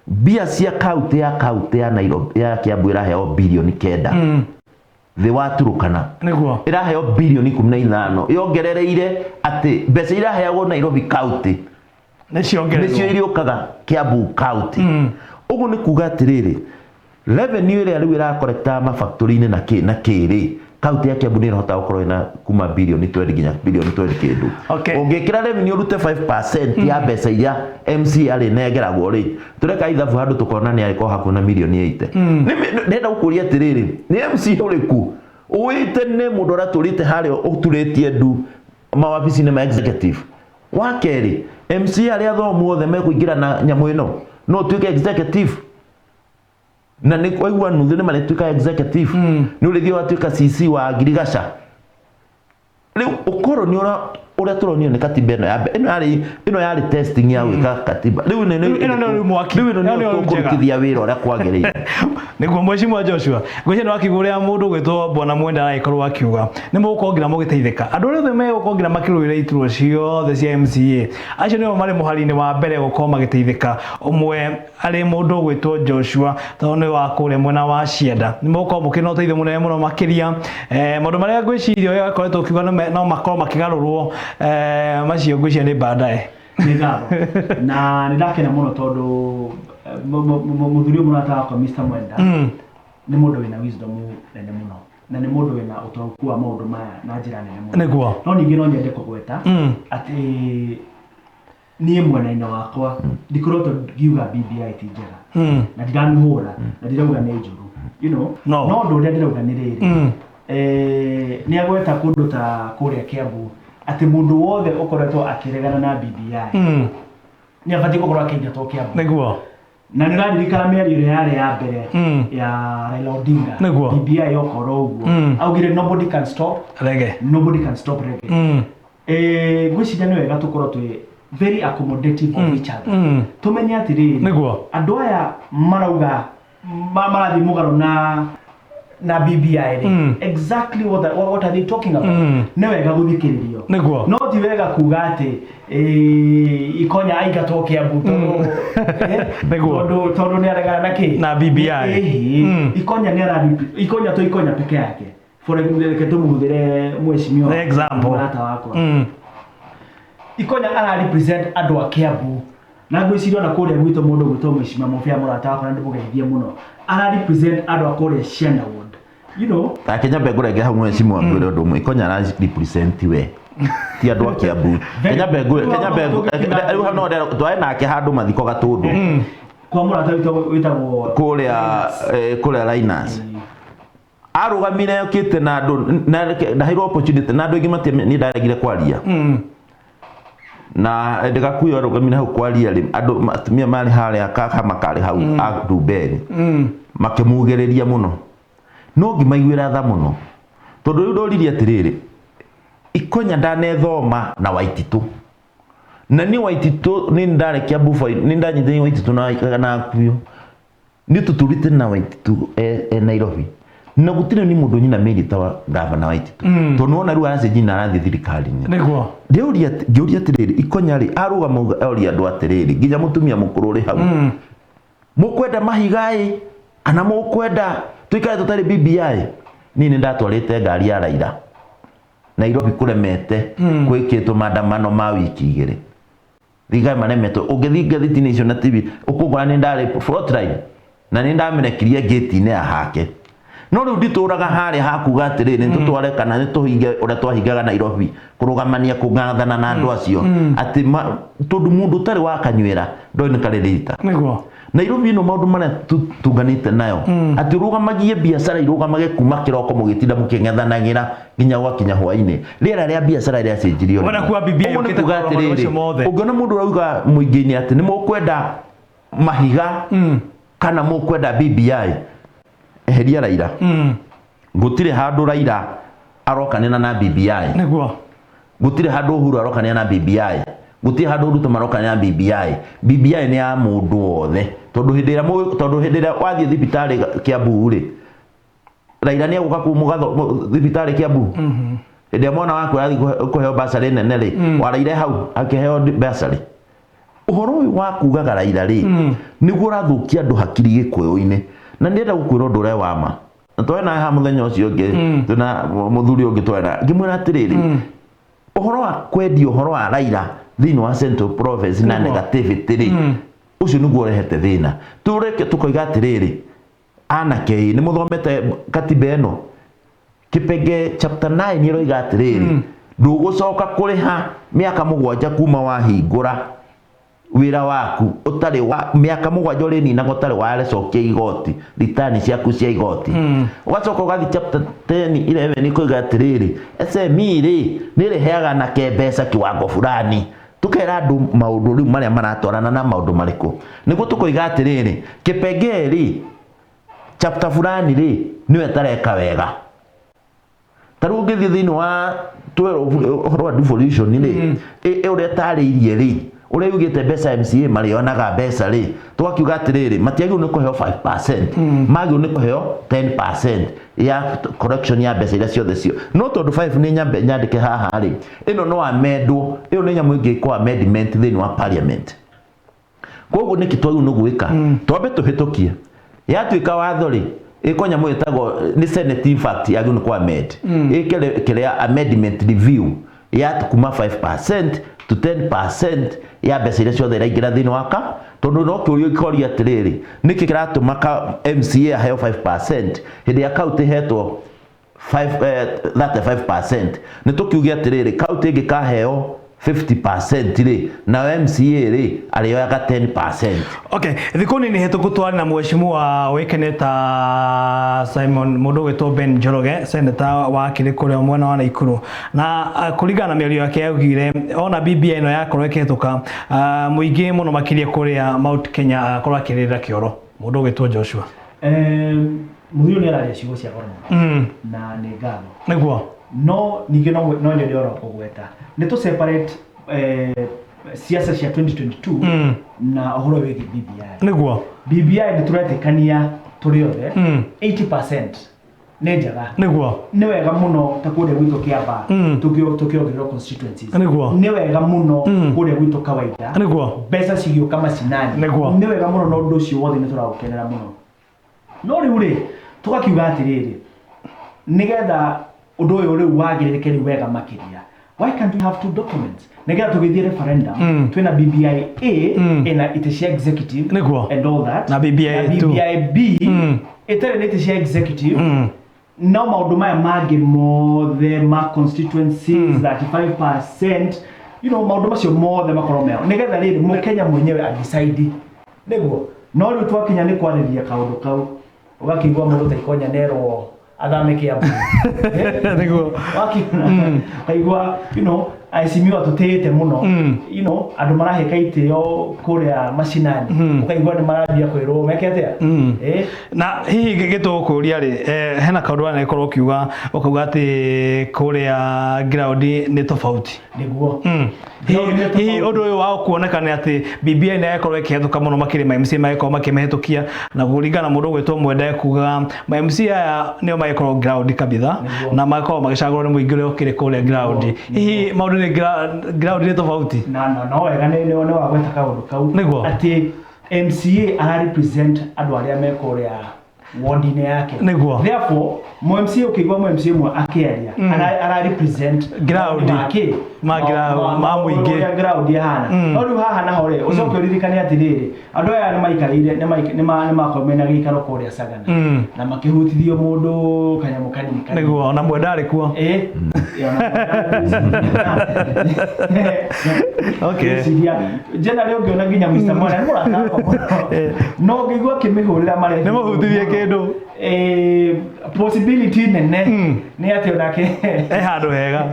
mbia cia kaunti ya kaunti ya Nairobi ya Kiambu ĩraheo birioni 9 thĩ wa Turukana. Ĩraheo birioni 15, yongerereire atĩ mbeca iraheagwo Nairobi county nĩcio iriũkaga Kiambu county. Ũguo nĩ kuga atĩrĩrĩ, revenue ĩrĩa rĩu ĩrakorekta mafactory-inĩ na kĩ na kĩ rĩ, kaunti ya Kiambu nĩ ĩrahota gũkorwo ĩna kuma birioni 20 nginya birioni 20 kĩndũ. Ũngĩkĩra revenue ũrute 5% ya mbeca iria MCA arĩnengeragwo rĩ, tũreka ithabu handũ tũkona nĩ arĩkorwo hakuhĩ na mirioni 80. Ndĩrenda gũkũria atĩrĩrĩ, nĩ MCA ũrĩkũ ũĩte nĩ mũndũ ũratũrĩte harĩa ũturĩtie ndu mawabici-inĩ ma executive? Wa kerĩ, MCA arĩa athomu othe mekũingĩra na nyamũ ĩno no ũtuĩke executive, na nĩ waigua nuthu nĩ marĩtuĩka executive, nĩ ũrĩthiĩ watuĩka CC wa ngirigaca. Rĩu ũkoroni ũrĩa tũronio nĩ katiba ĩno ya mbere, ĩno yarĩ testing ya gwĩka katiba. Rĩu ĩno nĩ Ĩno nĩyo rĩu mwaki. Rĩu ĩno Ĩno nĩyo nĩyo rĩu njega. tũkũrutithia wĩra ũrĩa kwagĩrĩire. Nĩguo mheshimiwa Joshua, ngwĩciria nĩ wakĩigua ũrĩa mũndũ ũgwĩtwo Bwana Mwenda aragĩkorwo akiuga, nĩ mũgũkorwo nginya mũgĩteithĩka. Andũ arĩa othe megũkorwo nginya makĩrũĩra iturwa ciothe cia MCA, acio nĩo marĩ mũhari-inĩ wa mbere gũkorwo magĩteithĩka. Ũmwe arĩ mũndũ ũgwĩtwo Joshua, tondũ nĩ wa kũrĩa mwena wa Cianda. Nĩ mũgũkorwo mũkĩrĩ na ũteithio mũnene mũno makĩria. Maũndũ marĩa ngwĩciria ũrĩa akoretwo akiuga no makorwo makĩgarũrwo, macio ngwĩciria nĩ baadaye. Nĩ ngatho na nĩ ndakena mũno tondũ mũthuri ũyũ mũrata wakwa Mr. Mwenda nĩ mũndũ wĩna wisdom nene mũno, na nĩ mũndũ wĩna ũtaũku wa maũndũ maya na njĩra nene mũno. No ningĩ no nyende kũgweta atĩ niĩ mwena-inĩ wakwa ndikoretwo ngiuga BBI ti njega, na ndiramĩhũra na ndirauga nĩ njũru, No. No ũndũ ũrĩa ndĩrauga nĩ rĩrĩ, nĩ agweta kũndũ ta kũrĩa Kiambu atĩ mũndũ wothe ũkoretwo akĩregana na BBI nĩ abatiĩ gũkorwo akĩingatwo Kiambu. Na nĩ ũraririkana mĩario ĩrĩa yarĩ ya mbere ya Raila Odinga, BBI yokorwo ũguo, augire nobody can stop reggae, nobody can stop reggae. Ngwĩciria nĩ wega tũkorwo twĩ very accommodative of each other, tũmenye atĩrĩrĩ, andũ aya marauga marathiĩ mũgarũ na BBI rĩ, exactly what are they talking about? Nĩ wega gũthikĩrĩrio. No ti wega kuga atĩ Ikonya aingatwo Kiambu tondũ tondũ nĩ aregana na kĩ? Na BBI. Ĩhĩ. Ikonya nĩ ara Ikonya to Ikonya peke yake, for reke tũmũhũthĩre mheshimiwa The example. Mũrata wakwa. Ikonya ara represent andũ a Kiambu, na ngwĩciria ona kũrĩa gwitũ mũndũ gwĩtwo mheshimiwa Mobea mũrata wakwa, na ndĩmũgeithie mũno, ara represent andũ a kũrĩa Cianda ward. Take nyambe ngũrenge hau mheshimiwa, ngwĩre ũndũ ũmwe. Ikonya ara represent we, ti andũ a Kiambu. Kenya mbe ngwĩre, Kenya mbe rĩu hau no twae nake handũ mathiko Gatũndũ. Kwa mũrata witũ wĩtagwo Kũrĩa Linus arũgamire okĩte na andũ na ndaheirwo opportunity na andũ aingĩ matia niĩ ndaregire kwaria na ndĩgakuyo arũgamire hau kwaria rĩ, andũ atumia marĩ harĩa kama karĩ hau a Ndumberi makĩmugĩrĩria mũno, no ngĩmaiguĩra tha mũno tondũ rĩu ndoririe atĩrĩrĩ, Ikonya ndanethoma na Waititũ, na niĩ Waititũ nĩ ndarĩ Kiambu nĩ ndanyitĩrĩire Waititũ na Akuyo, nĩ tũtũrĩte na Waititũ e Nairobi, na gũtirĩ nĩ mũndũ nyina mĩri ta wa gavana Waititũ, tondũ nĩwona rĩu aracenjia na arathiĩ thirikari-inĩ. Ndĩũria, ngĩũria atĩrĩrĩ, Ikonya rĩ arũgama oria andũ atĩrĩrĩ, nginya mũtumia mũkũrũ ũrĩ hau, mũkwenda mahiga ĩ kana mũkwenda tũikare tũtarĩ BBI? Niĩ nĩ ndatwarĩte ngari ya Raila Nairobi kũremete, gwĩkĩtwo maandamano ma wiki 2, thigari maremetwo. Ũngĩthiĩ ngathĩti-inĩ icio na TV ũkũngora nĩ ndarĩ frontline na nĩ ndamĩrekirie gate-inĩ ya hake. No rĩu nditũraga harĩa hakuga atĩrĩrĩ, nĩtũtware kana nĩtũhinge ũrĩa twahingaga Nairobi, kũrũgamania kũng'athana na andũ acio, atĩ tondũ mũndũ ũtarĩ wa kanyuĩra ndoĩ nĩ karĩ rita. Nĩguo. Nairobi ĩno maũndũ marĩa tunganĩte nayo, atĩ ũrũgamagie biacara irũgamage kuma kĩroko mũgĩtinda mũkĩng'ethanagĩra nginya gwakinya hwainĩ, rĩera rĩa biacara rĩacenjirio. Wona kuwa BBI Ũguo nĩ yũkĩte kuga kũrora maũndũ atĩrĩrĩ, macio mothe. Ũngĩona mũndũ ũrauga mũingĩ-inĩ atĩ nĩ mũkwenda mahiga kana mũkwenda BBI, eheria Raila. Gũtirĩ handũ Raila arokanĩra na BBI. Nĩguo. Gũtirĩ handũ Uhuru arokanĩra na BBI. Gũtirĩ handũ Ruto marokanĩra na BBI. BBI nĩ ya mũndũ wothe, tondũ hĩndĩ ĩrĩa tondũ hĩndĩ ĩrĩa wathiĩ thibitarĩ Kiambu rĩ, Raila nĩ egũka kũu thibitarĩ Kiambu. Hĩndĩ ĩrĩa mwana waku arathiĩ kũheo basarĩ nene rĩ, waraire hau akĩheo basarĩ. Ũhoro ũyũ wa kugaga Raila rĩ, nĩguo ũrathũkia andũ hakiri Gĩkũyũ-inĩ. Na ndĩrenda gũkwĩra ũndũ ũrĩa wa ma. Na twarĩ nawe haha mũthenya ũcio ũngĩ, twĩna mũthuri ũngĩ twarĩ na, ngĩmwĩra atĩrĩrĩ, ũhoro wa kwendia ũhoro wa Raila thĩinĩ wa Central Province na negativity rĩ, ũcio nĩguo ũrehete thĩna. Tũreke tũkoiga atĩrĩrĩ, anake ĩ, nĩ mũthomete katiba ĩno? Kĩpenge chapter 9 ĩroiga atĩrĩrĩ, ndũgũcoka kũrĩha mĩaka 7 kuma wahingũra wĩra waku ũtarĩ wa mĩaka 7 ũrĩninaga ũtarĩ warecokia igoti, return ciaku cia igoti. Ũgacoka ũgathiĩ chapter 10 11 ĩkoiga atĩrĩrĩ, SME rĩ nĩ ĩrĩheaga anake mbeca kiwango fulani. Tũkera andũ maũndũ rĩu marĩa maratwarana na maũndũ marĩkũ, nĩguo tũkoiga atĩrĩrĩ, kĩpengee rĩ chapter fulani rĩ nĩwe ĩtareka wega. Ta rĩu ũngĩthiĩ thĩinĩ wa 12 ũhoro wa devolution rĩ, ũrĩa ĩtarĩirie rĩ, ũrĩa yugĩte mbeca MCA marĩonaga mbeca rĩ, tũgakiuga atĩrĩrĩ, matiagĩrĩirwo nĩ kũheo 5%, magĩrĩirwo nĩ kũheo 10% ya correction ya mbeca iria ciothe cio. No tondũ 5 nĩ nyambe nyandĩke haha rĩ, ĩno no amendwo, ĩyo nĩ nyamũ ĩngĩkwo amendment thĩinĩ wa parliament. Koguo nĩkĩ twagĩrĩirwo nĩ gwĩka? Twambe tũhĩtũkie. Yatuĩka watho rĩ, ĩko nyamũ ĩtagwo nĩ Senate, in fact yagĩrĩirwo nĩ kũ amend. Ĩke kĩrĩa amendment review ya kuma 5% to 10% ya mbeca iria ciothe iraingĩra thĩinĩ wa ka, tondũ no kĩũria gĩkoria atĩrĩrĩ, nĩkĩ kĩratũma ka MCA aheo 5% hĩndĩ ya county hetwo 35%? Nĩ tũkiuge atĩrĩrĩ, county ĩngĩkaheo 50% rĩ, nayo MCA rĩ arĩoyaga 10%. Okay, thikũ nini hĩtũku twarĩ na mheshimiwa ũĩkaine ta Simon, mũndũ ũgwĩtwo Ben Njoroge, senator wa kĩrĩ kũrĩa mwena wa Naikuru, na kũringana na mĩario yake yaugire ona BBI ĩno yakorwo ĩkĩhĩtũka, mũingĩ mũno makĩria kũrĩa Mount Kenya agakorwo akĩrĩrĩra kĩoro. Mũndũ ũgwĩtwo Joshua. Mũthuri ũyũ nĩ araria ciugo cia goro mũno na nĩ ngatho. Nĩguo. No ningĩ no nyende oro kũgweta nĩ tũ separate siasa cia 2022 na ũhoro wĩgiĩ BBI. Nĩguo. BBI nĩ tũretĩkania tũrĩ othe 80% nĩ njega. Nĩguo. Nĩ wega mũno ta kũrĩa gwitũ Kĩambaa tũkĩongererwo constituencies. Nĩguo. Nĩ wega mũno kũrĩa gwitũ kawaida. Nĩguo. Mbeca cigĩũka macinani. Nĩguo. Nĩ wega mũno na ũndũ ũcio wothe nĩ tũraũkenera mũno. No rĩu rĩ, tũgakiuga atĩrĩrĩ, nĩgetha ũndũ ũyũ rĩu wagĩrĩrĩke rĩu wega makĩria, why can't we have two documents? Nĩgetha tũgĩthiĩ referendum, twĩna BBI A ĩna itĩ cia executive Nĩguo. and all that, Na BBI na two. BBI B ĩtarĩ na itĩ cia executive, no maũndũ maya mangĩ mothe ma constituencies, 35%, maũndũ macio mothe makorwo meo, nĩgetha rĩrĩ mũkenya mwenyewe adecide. Nĩguo. No rĩu twakinya nĩ kwarĩrĩria kaũndũ kau, ũgakĩigua mũndũ ta Ikonya nerwo athame Kiambu. Nĩguo. Wakiona, kaigua, aheshimiwa tũtĩĩte mũno. Andũ marahĩka itĩo kũrĩa macinani. Ũkaigua nĩ marambia kwĩrwo meke atĩa? Na hihi gĩtũkũria rĩ, hena kaũndũ wanagĩkorwo ũkiuga, ũkauga atĩ kũrĩa ground nĩ tofauti. Nĩguo. Hihi ũndũ ũyũ wa kuoneka nĩ atĩ BBI nĩ yakorwo ĩkĩhetũka mũno makĩria, ma MCA magĩkorwo makĩmĩhetũkia, na kũringana na mũndũ ũgwĩtwo Mwenda kuga ma MCA aya nĩo magĩkorwo ground kabitha, na magakorwo magĩcagũrwo nĩ mũingĩ ũrĩa ũkĩrĩ kũrĩa ground. Hihi maũndũ nĩ ground nĩ tofauti? Na, na, no wega nĩ wagweta kaũndũ kau. Nĩguo. Atĩ MCA ara represent andũ arĩa me kũrĩa ward-inĩ yake. Nĩguo. Therefore, mo MCA ũkĩigua mo MCA mwe akĩaria, ara represent Ground. ward wake. Ma ma mũingĩ. Ũrĩa ground ĩhana. No rĩu haha naho rĩ, ũcoke ũririkane atĩrĩrĩ, andũ aya nĩ maikarĩire, nĩ makorwo mena gĩikaro kũrĩa Sagana na makĩhutithio mũndũ kanyamũ kanini kanini. Nĩguo ona mwenda arĩ kuo. Ĩ, ona Okay. Ngwĩciria, generally ũngĩona nginya Mr. Mwana nĩ mũrata wakwa mũno, no ũngĩigua akĩmĩhũrĩra marehe Nĩ mũhutithie kĩndũ. Possibility nene nĩ atĩ onake e handũ hega.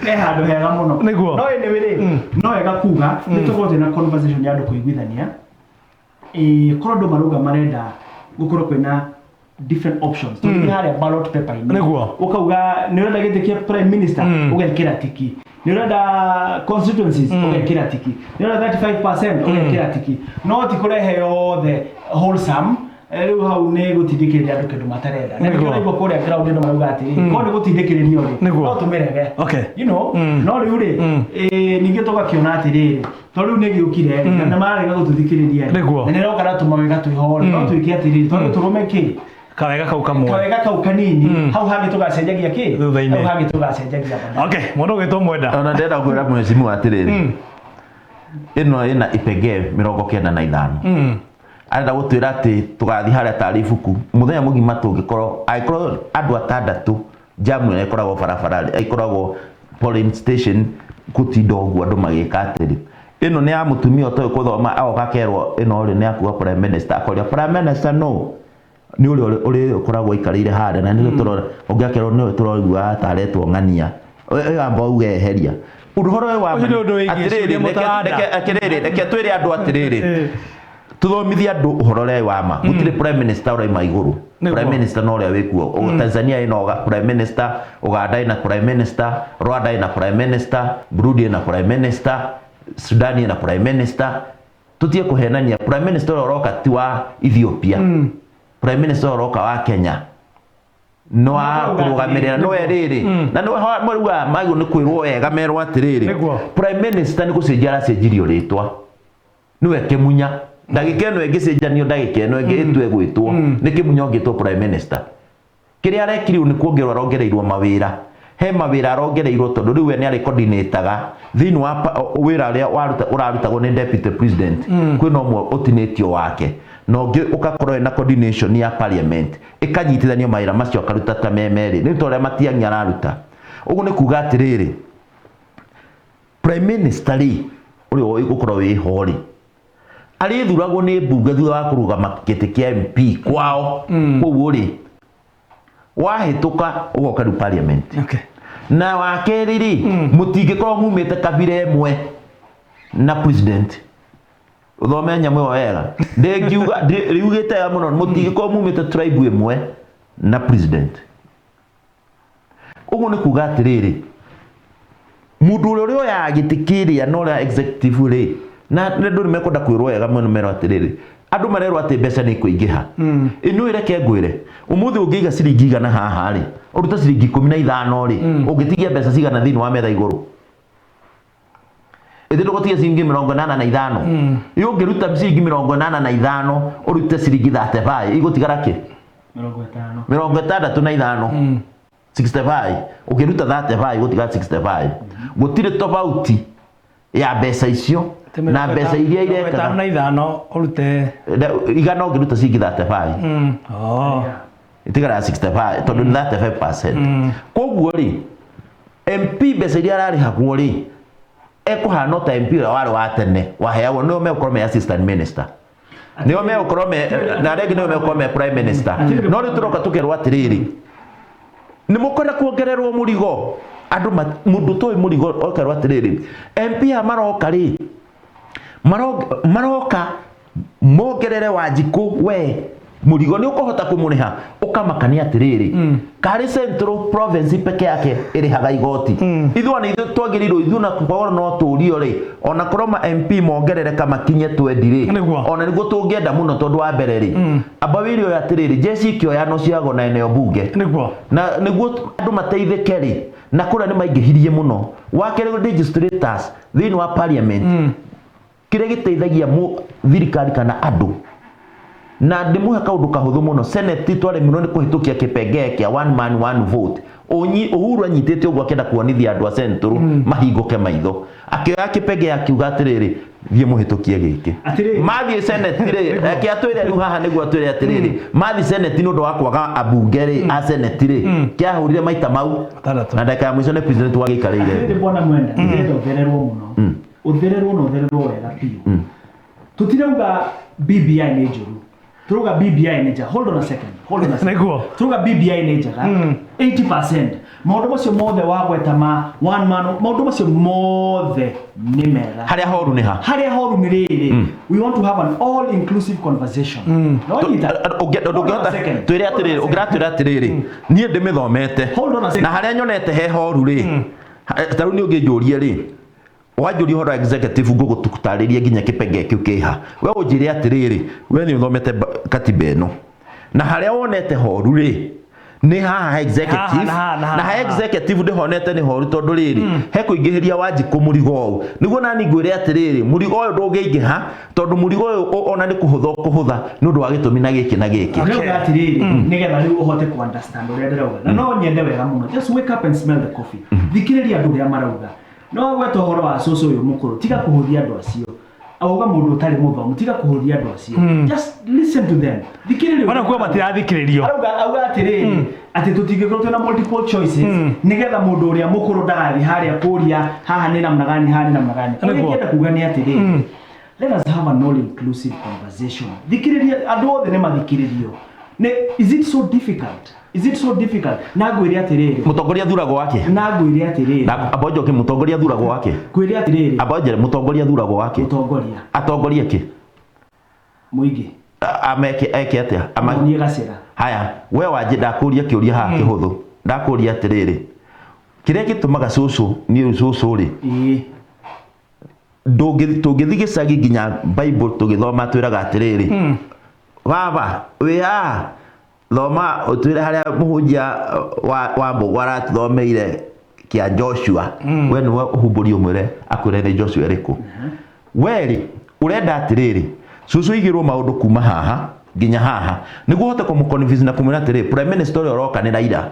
E handũ hega mũno. Nĩguo. No anyway rĩ, no wega kuga nĩ tũkorwo twĩna conversation ya andũ kũiguithania. Korwo andũ marauga marenda gũkorwo kwĩna different options, tũgĩthiĩ harĩa ballot paper-inĩ, ũkauga nĩ ũrenda gĩtĩ kĩa prime minister, ũgekĩra tiki. Nĩ ũrenda constituencies, ũgekĩra tiki. Nĩ ũrenda 35%, ũgekĩra tiki. No ti kũrehe yothe wholesome. Rĩu hau nĩ gũtindĩkĩrĩria andũ kĩndũ matarenda, na nĩkĩo ũraigua kũrĩa ground andũ marauga atĩrĩrĩ, korwo nĩ gũtindĩkĩrĩrio rĩ, no tũmĩrege. No rĩu rĩ, ningĩ tũgakĩona atĩrĩrĩ, tondũ rĩu nĩ gĩũkire rĩ, na nĩ mararega gũtũthikĩrĩria rĩ, na nĩ ĩroka na tũmawega twĩho rĩ, no twĩke atĩrĩrĩ, tondũ tũrũme kĩ kawega kau kamwe, kawega kau kanini, hau hangĩ tũgacenjagia kĩ, Thutha-inĩ. hau hangĩ tũgacenjagia baadaye. Okay, mũndũ ũgwĩtwo Mwenda. Ona ndĩrenda kwĩra mheshimiwa atĩrĩrĩ, ĩno ĩna ipengee 95. Arenda gũtwĩra atĩ tũgathiĩ harĩa tarĩ ibuku mũthenya mũgima, tũngĩkorwo angĩkorwo andũ atandatũ, jamu ĩrĩa ĩkoragwo barabara ĩkoragwo polling station gũtinda ũguo andũ magĩka atĩrĩ, ĩno nĩ ya mũtumia ũtoĩ gũthoma, agoka akerwo ĩno rĩ nĩ yakuga prime minister, akoria prime minister no nĩ ũrĩa ũrĩ ũkoragwo aikarĩire harĩa, na nĩ tũrona ũngĩ akerwo nĩwe tũraiguaga ta aretwo ng'ania. Ũyũ amba uge eheria ũhoro ũyũ wa Ũcio nĩ ũndũ wĩgiĩ atĩrĩrĩ, ciũria mũtaranda. Atĩrĩrĩ, reke twĩre andũ atĩrĩrĩ, tuthomithie andũ ũhoro ũrĩa wa ma. Gũtirĩ prime minister ũraima igũrũ. Prime minister no ũrĩa wĩkuo. Tanzania ĩna prime minister, Uganda ĩna prime minister, Rwanda ĩna prime minister, Burundi ĩna prime minister, Sudan ĩna prime minister. Tutige kũhenania. Prime minister ũrĩa ũroka ti wa Ethiopia, prime minister ũrĩa ũroka wa Kenya no wa kũrũgamĩrĩra no rĩrĩ, na nĩ marauga magĩrĩirwo nĩ kwĩrwo wega, merwo atĩrĩrĩ, prime minister nĩ gũcenjia aracenjirio rĩtwa, nĩwe Kĩmunya. Ndagĩka ĩno ĩngĩcenjanio, ndagĩka ĩno ĩngĩ ĩtue gwĩtwo nĩ Kĩmunya ũngĩtwo prime minister. Kĩrĩa arekirio nĩ kuongererwo arongereirwo mawĩra, he mawĩra arongereirwo, tondũ rĩu we nĩ arĩ coordinataga thĩinĩ wa wĩra ũrĩa ũrarutagwo nĩ deputy president. Kwĩna ũmwe ũtinĩtio wake na ũngĩ ũgakorwo wĩna coordination ya parliament, ĩkanyitithanio mawĩra macio akaruta ta me merĩ, nĩ ta ũrĩa Matiang'i araruta. Ũguo nĩ kuga atĩrĩrĩ, prime minister rĩ, ũrĩa ũgũkorwo wĩho rĩ, arĩthuragwo nĩ mbunge thutha wa kũrũgama gĩtĩ kĩa MP kwao. Koguo rĩ, wahĩtũka ũgoka rĩu parliament. Na wa kerĩ rĩ, mũtingĩkorwo mumĩte kabira ĩmwe na president. Ũthome nyamũ ĩyo wega, ndĩngiuga riugĩte wega mũno, mũtingĩkorwo mumĩte tribe ĩmwe na president. Ũguo nĩ kuga atĩrĩrĩ, mũndũ ũrĩa ũrĩoyaga gĩtĩ kĩrĩa na ũrĩa executive rĩ, na andũ nĩ mekwenda kwĩrwo wega mũno, merwo atĩrĩrĩ, andũ marerwo atĩ mbeca nĩ ikũingĩha. Ĩno ĩreke ngwĩre, ũmũthĩ ũngĩiga ciringi 100 haha rĩ, ũrute ciringi 15 rĩ, ũngĩtigia mbeca cigana thĩinĩ wa metha igũrũ? Ĩthĩ ndũgũtigia ciringi 85. Ĩ ũngĩruta ciringi 85 ũrute ciringi 35, igũtigara kĩ? 50. 65, 65. Ũngĩruta 35 igũtigara 65. Gũtirĩ tofauti ya mbeca icio na mbeca iria 55 irekaga. ũrute 100 ũngĩruta ciringi 35, Oh. itigaraga 65, tondũ nĩ 35%. Koguo rĩ, MP mbeca iria ararĩhagwo rĩ, ekũhana o ta MP ũrĩa warĩ wa tene waheagwo. Nĩo megũkorwo me assistant minister, nĩo megũkorwo me na arĩa angĩ nĩo megũkorwo me prime minister. No rĩu tũroka tũkerwo atĩrĩrĩ, nĩ mũkwenda kuongererwo mũrigo andũ mũndũ toĩ mũrigo, okerwo atĩrĩrĩ, MP aya maroka rĩ, maroka mongerere Wanjikũ we mũrigo, nĩ ũkũhota kũmũrĩha? Ũkamakania atĩrĩrĩ, karĩ Central Province peke yake ĩrĩhaga igoti? Ithuĩ ona ithuĩ twagĩrĩirwo, ithuĩ na korwo no tũrio rĩ, ona korwo ma MP mongerereka makinye 20 rĩ, ona nĩguo tũngĩenda mũno, tondũ wa mbere rĩ, amba wĩre ũyũ atĩrĩrĩ, jeshi ikĩoya no ciagwo na eneo bunge na nĩguo andũ mateithĩke rĩ, na kũrĩa nĩ maingĩhirie mũno. Wa kerĩ, legislators thĩinĩ wa parliament, kĩrĩa gĩteithagia thirikari kana andũ Na ndĩmũhe kaũndũ kahũthũ mũno. Senate twaremirwo nĩ kũhĩtũkia kĩpengee kĩa one man one vote. Uhuru anyitĩte ũguo akĩenda kuonithia andũ a Central mahingũke maitho, akĩoya kĩpengee akiuga atĩrĩrĩ, thiĩ mũhĩtũkie gĩkĩ. Mathiĩ Senate rĩ, reke atwĩre rĩu haha nĩguo atwĩre atĩrĩrĩ, mathiĩ Senate nĩ ũndũ wa kwaga ambunge rĩ a Senate rĩ, kĩahũrire maita mau na ndagĩka ya mũico nĩ president wagĩikarĩire. Atĩrĩrĩ bwana Mwenda, ndĩrenda ũthererwo mũno, ũthererwo na ũthererwo wega biũ. Tũtirauga BBI nĩ njũru, turauga BBI nĩ njega. Hold on a second, hold on a second. Turauga BBI nĩ njega 80%. Maũndũ macio mothe wagweta ma one man, maũndũ macio mothe nĩ mega. Harĩa horu nĩ ha? Harĩa horu nĩ rĩrĩ, we want to have an all inclusive conversation. No nyita. Ndũngĩhota twĩre atĩrĩrĩ, ũngĩratwĩra atĩrĩrĩ, niĩ ndĩmĩthomete na harĩa nyonete he horu rĩ, ta rĩu nĩ ũngĩnjũrie rĩ, wanjũria ũhoro wa executive, ngũgũtarĩria nginya kĩpengee kĩu kĩha. We ũnjĩre atĩrĩrĩ, we nĩ ũthomete katiba ĩno na harĩa wonete horu rĩ nĩ haha executive, na ha executive ndĩhonete nĩ horu tondũ rĩrĩ he kũingĩhĩria Wanjikũ mũrigo ũyũ. Nĩguo nani ngwĩre atĩrĩrĩ, mũrigo ũyũ ndũngĩingĩha tondũ mũrigo ũyũ ona nĩ kũhũtha ũkũhũtha nĩ ũndũ wa gĩtũmi na gĩkĩ na gĩkĩ. Ndĩrauga atĩrĩrĩ, nĩgetha rĩu ũhote ku understand ũrĩa ndĩrauga, na no nyende wega mũno, just wake up and smell the coffee. Thikĩrĩria andũ ũrĩa marauga. No gweta ũhoro wa cũcũ ũyũ mũkũrũ, tiga kũhũthia andũ acio. Auga mũndũ ũtarĩ mũthomu, tiga kũhũthia andũ acio. Just listen to them. Thikĩrĩria. Ona kuo matirathikĩrĩrio. Auga atĩrĩrĩ, atĩ tũtingĩkorwo twĩna multiple choices nĩgetha mũndũ ũrĩa mũkũrũ ndagathiĩ harĩa kũria haha nĩ namna gani, haha nĩ namna gani. Ũrĩa ingĩenda kuga nĩ atĩrĩrĩ, let us have an all inclusive conversation. Thikĩrĩria andũ othe nĩ mathikĩrĩrio. Is it so difficult? Is it so difficult? Na ngwĩre atĩrĩrĩ, Mũtongoria thuragwo wake. Na ngwĩre atĩrĩrĩ, Na amba njoke, mũtongoria thuragwo wake. Ngwĩre atĩrĩrĩ, Amba njere, mũtongoria thuragwo wake. Mũtongoria. Atongorie kĩ? Mũingĩ. Ameke eke atĩa? Amonie gacĩra. Haya, we wanjĩ ndakũria kĩũria haha kĩhũthũ. Ndakũria atĩrĩrĩ, kĩrĩa gĩtũmaga cũcũ niĩ rĩu cũcũ rĩ, tũngĩthiĩ gĩcagi nginya Bible tũgĩthoma twĩraga atĩrĩrĩ, baba wĩ haha, thoma ũtwĩre harĩa mũhunjia wa Mbũgũ aratũthomeire kĩa Joshua. We nĩwe ũhumbũrie ũmwĩre akwĩre nĩ Joshua ĩrĩkũ. We rĩ, ũrenda atĩrĩrĩ, cũcũ igĩrwo maũndũ kuma haha nginya haha nĩguo ũhote kũmũ-convince na kũmwĩra atĩrĩrĩ, prime minister ũrĩa ũroka nĩ Raila.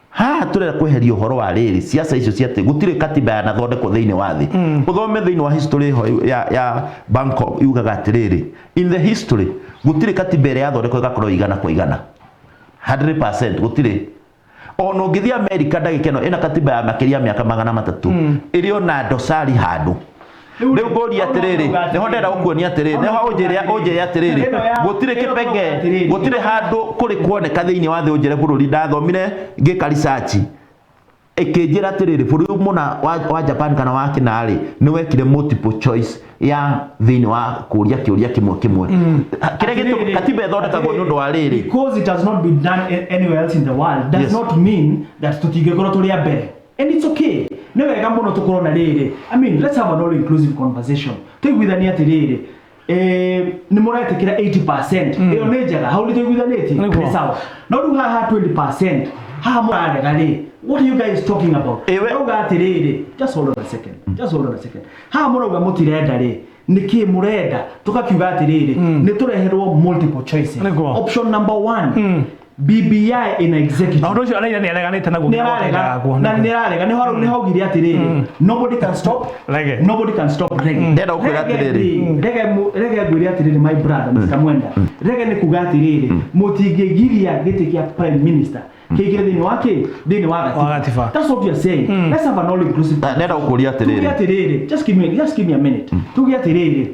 Haha tũrenda kweheria ũhoro wa rĩrĩ siasa icio cia atĩ gũtirĩ katiba yanathondekwo thĩinĩ wa thĩ. Ũthome thĩinĩ wa history ho ya Bangkok yugaga atĩrĩrĩ, in the history gũtirĩ katiba ĩrĩa yathondekwo ĩgakorwo igana kwa igana 100%, gũtirĩ. Ona ũngĩthiĩ America ndagĩka ĩno ĩna katiba ya makĩria ya mĩaka 300 ĩrĩ ona dosari handũ. Rĩu ngũria atĩrĩrĩ, nĩho ndĩrenda gũkuonia atĩrĩrĩ, nĩho ũnjĩre atĩrĩrĩ, gũtirĩ kĩpengee, gũtirĩ handũ kũrĩ kuoneka thĩinĩ wa thĩ ũnjĩre bũrũri. Ndathomire ngĩka research ĩkĩnjĩra atĩrĩrĩ, bũrũri mũna wa Japan kana wa kĩna rĩ, nĩ wekire multiple choice ya thĩinĩ wa kũria kĩũria kĩmwe kĩmwe. Kĩrĩa gĩtũmaga katiba ĩthondekagwo nĩ ũndũ wa rĩrĩ, because it has not been done anywhere else in the world does not mean that tũtingĩkorwo tũrĩ a mbere. And it's okay, nĩ wega mũno tũkorwo na rĩrĩ, I mean, let's have an all inclusive conversation. Tũiguithanie atĩrĩrĩ, nĩ mũretĩkĩra 80% ĩyo nĩ njega, hau nĩ tũiguithanĩtie, nĩ sawa. No rĩu haha 20% haha mũrarega rĩ, what are you guys talking about? Mũrauga atĩrĩrĩ, just hold on a second, just hold on a second. Haha mũrauga mũtirenda rĩ, nĩkĩ mũrenda? Tũkakiuga atĩrĩrĩ, nĩ tũreherwo multiple choices. Option number one, BBI in executive. Na ũndũ ũcio Raila nĩ areganĩte naguo. Nĩ ararega, na nĩ ararega, nĩ haugire atĩrĩrĩ, nobody can stop Reggae. Nobody can stop reggae. Ndĩrenda gũkwĩra atĩrĩrĩ. Reggae, ngwĩre atĩrĩrĩ, my brother Mr. Mwenda, reggae nĩ kuga atĩrĩrĩ, mũtingĩgiria gĩtĩ kĩa prime minister kĩingĩre thĩinĩ wa kĩ, thĩinĩ wa gatiba. That's what we are saying. Let's have an all inclusive. Ndĩrenda gũkũria Tuge atĩrĩrĩ, atĩrĩrĩ, just give me a minute. Tuge atĩrĩrĩ,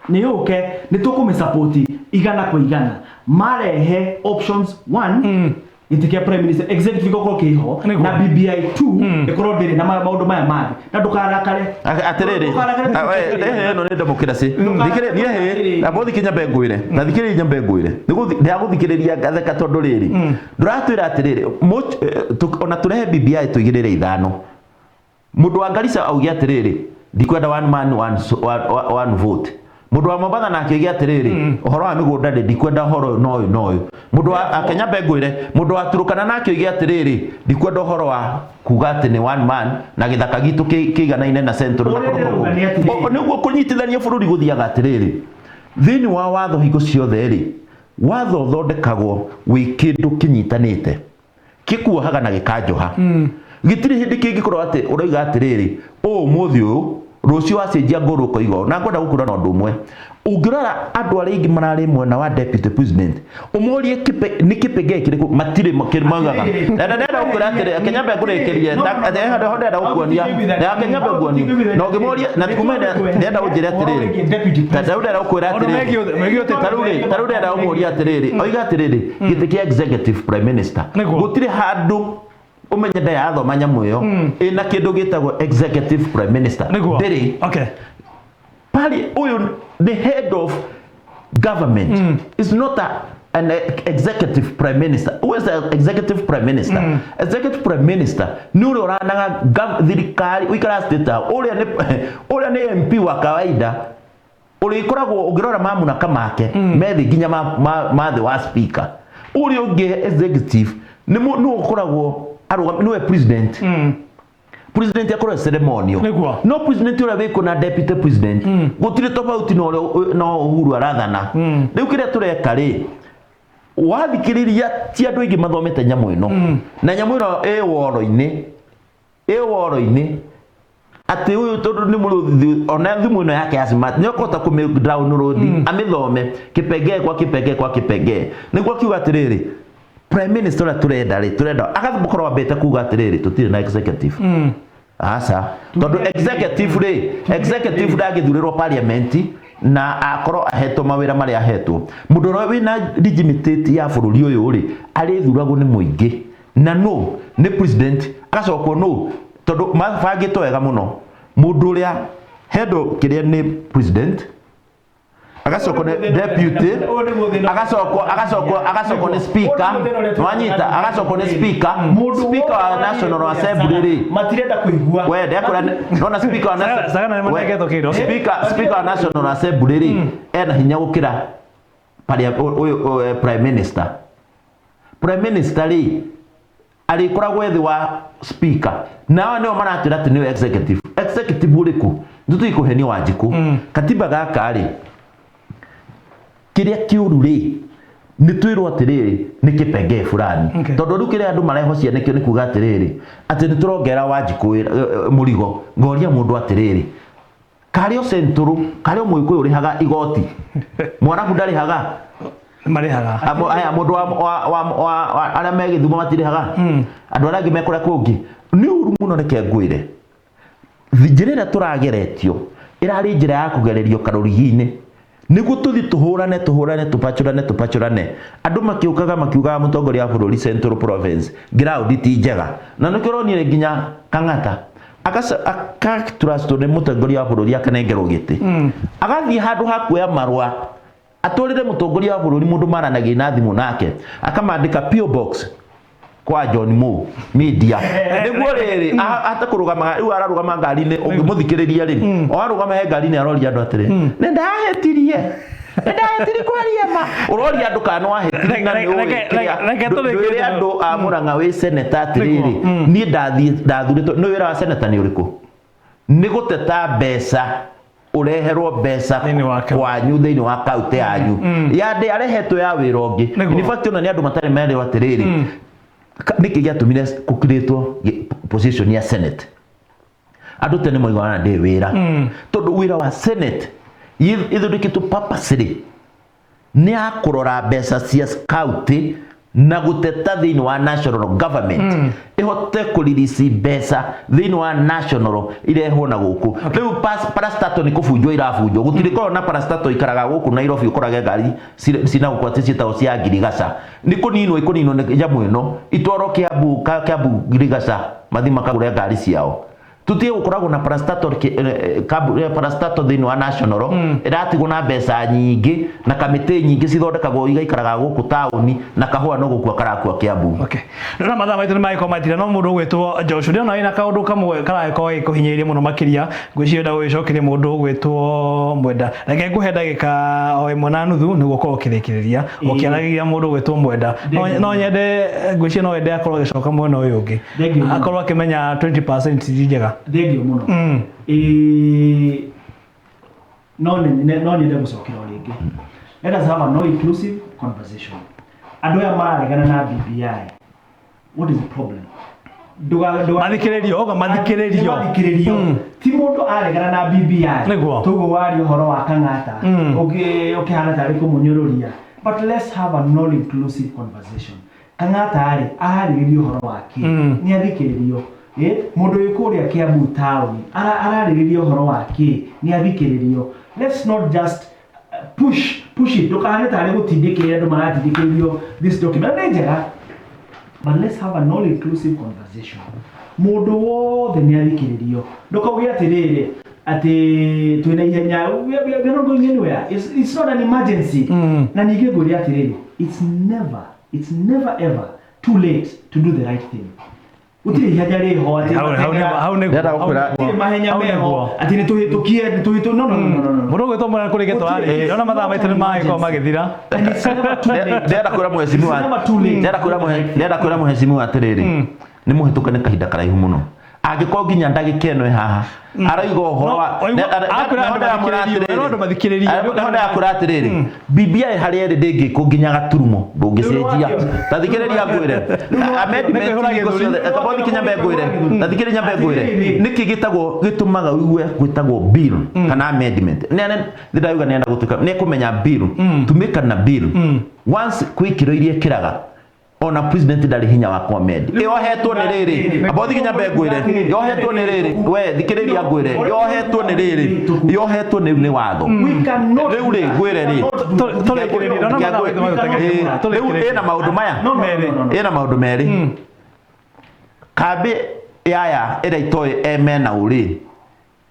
nĩ yũke, nĩ tũkũmĩsupport igana kwa igana, marehe options one, gĩtĩ kĩa prime minister executive gĩkorwo kĩho na BBI 2 ĩkorwo ndĩrĩ na maũndũ maya mangĩ, na ndũkarakare. Atĩrĩrĩ. Ndũkarakare. Ĩno nĩ democracy. Thikĩrĩ niĩ amba ũthikĩ nyambe ngwĩre, na thikĩrĩria nyambe ngwĩre. Ndĩragũthikĩrĩria ngatheka tondũ rĩrĩ ndũratwĩra atĩrĩrĩ, ona tũrehe BBI tũigĩrĩre ithano, mũndũ wa Garissa auge atĩrĩrĩ, ndikwenda one man one vote. Mũndũ wa Mombatha nake oige atĩrĩrĩ, ũhoro wa mĩgũnda rĩ, ndikwenda ũhoro ũyũ na ũyũ na ũyũ. Mũndũ wa Kenya mbe ngwĩre, mũndũ wa Turukana nake oige atĩrĩrĩ, ndikwenda ũhoro wa kuga atĩ nĩ one man na gĩthaka gitũ kĩiganaine na Central na Ũrĩa kũndũ ndĩrauga nĩ kũu. atĩrĩrĩ. Nĩguo kũnyitithania bũrũri gũthiaga atĩrĩrĩ. Thĩinĩ wa watho hingo ciothe rĩ, watho ũthondekagwo wĩ kĩndũ kĩnyitanĩte, gĩkuohaga na gĩkanjoha. Gĩtirĩ hĩndĩ kĩngĩkorwo atĩ ũroiga atĩrĩrĩ, ũũ ũmũthĩ ũyũ, rũciũ wacenjia ngũrũ ũkoiga ũũ. Na ngwenda gũkwĩra na ũndũ ũmwe, ũngĩrora andũ arĩa aingĩ mararĩ mwena wa deputy president, ũmorie nĩ kĩpengee kĩrĩkũ matirĩ maugaga. Na ndĩrenda gũkwĩra atĩrĩ, reke nyambe ngũrĩkĩrie, he handũ ndĩrenda gũkuonia, reke nyambe nguonie. Na ũngĩmoria, na kuma ndĩrenda ũnjĩre atĩrĩrĩ, ta rĩu ndĩrenda gũkwĩra atĩrĩrĩ, ta rĩu rĩ, ta rĩu ndĩrenda ũmũrie atĩrĩrĩ, oiga atĩrĩrĩ, gĩtĩ kĩa executive prime minister, gũtirĩ handũ ũmenye nda yathoma nyamũ ĩyo ĩna kĩndũ gĩtagwo executive prime minister. Ndĩrĩ. Pali ũyũ the head of government is not an executive prime minister. Who is the executive prime minister? Executive prime minister nĩ ũrĩa ũranaga thirikari ũikaraga state house. Ũrĩa nĩ ũrĩa nĩ MP wa kawaida ũrĩkoragwo ũngĩrora mamunaka make methi nginya ma thĩ wa speaker. Ũrĩa ũngĩ executive nĩ nĩwe ũkoragwo arũgam nĩwe president. President akorwo ceremonial. No president ũrĩa wĩkuo na deputy president gũtirĩ tofauti na ũrĩa no Uhuru arathana. Rĩu kĩrĩa tũreka rĩ, wathikĩrĩria ti andũ aingĩ mathomete nyamũ ĩno. Na nyamũ ĩno ĩ woro-inĩ, ĩ woro-inĩ atĩ ũyũ tondũ nĩ mũrũthi, ona thimũ ĩno yake ya smart nĩ ũkũhota kũmĩ download amĩthome kĩpengee kwa kĩpengee kwa kĩpengee. Nĩguo akiuga atĩrĩrĩ, prime minister ũrĩa tũrenda rĩ, tũrenda agakorwo ambĩte kuga atĩrĩrĩ, tũtirĩ na executive. Aca, tondũ executive rĩ, executive ndangĩthurĩrwo parliament na akorwo ahetwo mawĩra marĩa ahetwo. Mũndũ ũrĩa wĩna legitimacy ya bũrũri ũyũ rĩ, arĩthuragwo nĩ mũingĩ. Na no nĩ president, agacokwo no tondũ mabangĩtwo wega mũno. Mũndũ ũrĩa hendũ kĩrĩa nĩ president, agacokwo nĩ deputy, agacokwo agacokwo agacokwo nĩ speaker, nwanyita, agacokwo nĩ speaker, speaker wa National Assembly rĩ, matirenda kũigua. We ndekũra nona speaker wa Sagana nĩ manengetwo kĩndũ. Speaker wa National Assembly rĩ, ena hinya gũkĩra paria ũyũ prime minister. Prime minister rĩ, arĩkoragwo ethĩ wa speaker. Nao nĩo maratwĩra atĩ nĩwe executive. Executive ũrĩkũ? Nĩtũtige kũhenio Wanjikũ. Katiba gaka rĩ, kĩrĩa kĩũru rĩ, nĩ twĩrwo atĩrĩrĩ, nĩ kĩpengee fulani. Tondũ rĩu kĩrĩa andũ marehocia nĩkĩo nĩ kuga atĩrĩrĩ, atĩ nĩ tũrongerera Wanjikũ mũrigo. Ngoria mũndũ atĩrĩrĩ, karĩ o Central, karĩ o Mũgĩkũyũ ũrĩhaga igoti, Mwarabu ndarĩhaga? Marĩhaga. Aya mũndũ wa arĩa me Gĩthumo matirĩhaga? Andũ arĩa angĩ me kũrĩa kũngĩ. Nĩ ũru mũno, reke ngwĩre. Njĩra ĩrĩa tũrageretio ĩrarĩ njĩra ya kũgererio karũrigi-inĩ, nĩguo tũthiĩ tũhũrane, tũhũrane, tũpacũrane, tũpacũrane. Andũ makĩũkaga makiugaga mũtongoria wa bũrũri Central Province ground ti njega, na nĩkĩo ũronire nginya Kang'ata akatrustwo nĩ mũtongoria wa bũrũri akanengerwo gĩtĩ, agathiĩ handũ ha kuoya marũa atwarĩre mũtongoria wa bũrũri mũndũ maranagia na thimũ nake, akamandĩka PO Box kwa John Mo Media, nĩguo rĩrĩ ate kũrũgama. Rĩu ararũgama ngari-inĩ, ũngĩmũthikĩrĩria rĩ, o arũgama he ngari-inĩ aroria andũ atĩrĩ, nĩ ndahĩtirie, nĩ ndahĩtirie kwaria ma. Ũroria andũ kana nĩ wahĩtirie na nĩ ũĩ kĩrĩa ndwĩre andũ a Mũrang'a wĩ seneta atĩrĩrĩ, niĩ ndathiĩ ndathurĩtwo. Nĩ wĩra wa seneta nĩ ũrĩkũ? Nĩ gũteta mbeca, ũreherwo mbeca kwanyu thĩinĩ wa kaunti yanyu ya ndĩ arehetwo ya wĩra ũngĩ. In fact, ona nĩ andũ matarĩ merĩrwo atĩrĩrĩ, nĩkĩ gĩatũmire gũkirĩtwo position ya senate. Andũ tene moigaga na ndĩ wĩra, tondũ wĩra wa senate ithondeketwo purposely nĩ ya kũrora mbeca cia county na gũteta thĩinĩ wa national government ĩhote kũririci mbeca thĩinĩ wa national irehwo na gũkũ. Rĩu parastatal nĩ kũbunjwo irabunjwo, gũtirĩ korwo na parastatal ikaraga gũkũ Nairobi, ũkorage ngari cina gũkũ atĩ ciĩtagwo cia ngirigaca nĩ kũninwo, ikũninwo nĩ nyamũ ĩno itwarwo Kiambu, Kiambu ngirigaca mathi makagũre ngari ciao. Tutige gũkoragwo na parastatal parastatal thĩinĩ wa national ĩratigwo na mbeca nyingĩ na kamĩtĩ nyingĩ cithondekagwo igaikaraga gũkũ taũni na kahũa no gũkua karakua Kiambu. Okay. Ndĩrona mathaa maitũ nĩ magĩkorwo mathira, no mũndũ ũgwĩtwo Joshua ndĩrona wĩna kaũndũ kamwe karagĩkorwo gagĩkũhinyĩrĩria mũno makĩria, ngwĩciria ũrenda gũgĩcokeria mũndũ ũgwĩtwo Mwenda. Reke ngũhe ndagĩka o ĩmwe na nuthu nĩguo ũkorwo ũkĩrĩkĩrĩria ũkĩaragĩria mũndũ ũgwĩtwo Mwenda. No nyende, ngwĩciria no wende akorwo agĩcoka mwena ũyũ ũngĩ, Thengiũ mũno. akorwo akĩmenya 20% ti njega. Thengiũ mũno. No no nyende gũcokera o rĩngĩ. Let us have an all inclusive conversation. Andũ aya mararegana na BBI, what is the problem? Mathikĩrĩrio, oga mathikĩrĩrio. Mathikĩrĩrio. Ti mũndũ aregana na BBI. Nĩguo. Toguo waria ũhoro wa Kang'ata ũkĩhana tarĩ kũmũnyũrũria, but let's have an all inclusive conversation. Kang'ata rĩ, ararĩrĩria ũhoro wake, nĩ athikĩrĩrio. Mũndũ wĩ kũrĩa Kiambu taũni ararĩrĩria ũhoro wake, nĩ athikĩrĩrio. Let's not just push it. Ndũkahane tarĩ gũtindĩkĩrĩria andũ maratindĩkĩrĩrio this document. Nĩ njega, but let's have an all inclusive conversation. Mũndũ wothe nĩ athikĩrĩrio. Ndũkauge atĩrĩrĩ atĩ twĩna ihenya. We are not going anywhere. It's not an emergency. Na ningĩ ngwĩre atĩrĩrĩ, it's never ever too late to do the right thing. Gũtirĩ ihenya rĩho atĩ Hau nĩguo. Ndĩrenda gũkwĩra- gũtirĩ mahenya Hau meho nĩguo. atĩ nĩ tũhĩtũkie, nĩ tũhĩtũ, no, no, no, no, no, no. Mũndũ ũgwĩtwo Mwana kũrĩ gĩtwarĩ ndona mathaa maitũ nĩ magĩkorwo magĩthira. And it's never too late. Ndĩrenda kwĩra mheshimiwa, It's never too late. ndĩrenda kwĩra mheshimiwa atĩrĩrĩ, nĩ mũhĩtũke nĩ kahinda karaihu mũno. Angĩkorwo nginya ndagĩka ĩno ĩ haha arauga ũhoro wa No, waigua- akwĩra andũ mathikĩrĩrio, erwo andũ mathikĩrĩrio. Nĩho ndĩrakwĩra atĩrĩrĩ, BBI harĩa ĩrĩ ndĩngĩkwo nginya gaturumo ndũngĩcenjia. Ta thikĩrĩria ngwĩre, amendment Nĩkũihũra hingo gĩthũri. ciothe amba ũthiĩ nyambe ngwĩre, ta thikĩrĩria nyambe ngwĩre nĩkĩ gĩtagwo gĩtũmaga ũigue gwĩtagwo bill kana amendment. Nĩ ndĩrauga nĩenda gũtuĩka nĩ ekũmenya bill tumĩka na bill once kwĩ ikĩro iria ĩkĩraga, ona president ndarĩ hinya wa kũamend. Yohetwo nĩ rĩrĩ, amba ũthiĩ nyambe ngwĩre, yohetwo nĩ rĩrĩ, we thikĩrĩria ngwĩre, yohetwo nĩ rĩrĩ, yohetwo nĩ watho. We cannot Rĩu rĩ, ngwĩre rĩ, Tũrĩkĩrĩrie, ndona mathaa maitũ magĩteng'era. Rĩu ĩna maũndũ maya, No, no, no, no, no. ĩna maũndũ merĩ. Kambĩ yaya ĩrĩa itoĩ emena ũrĩ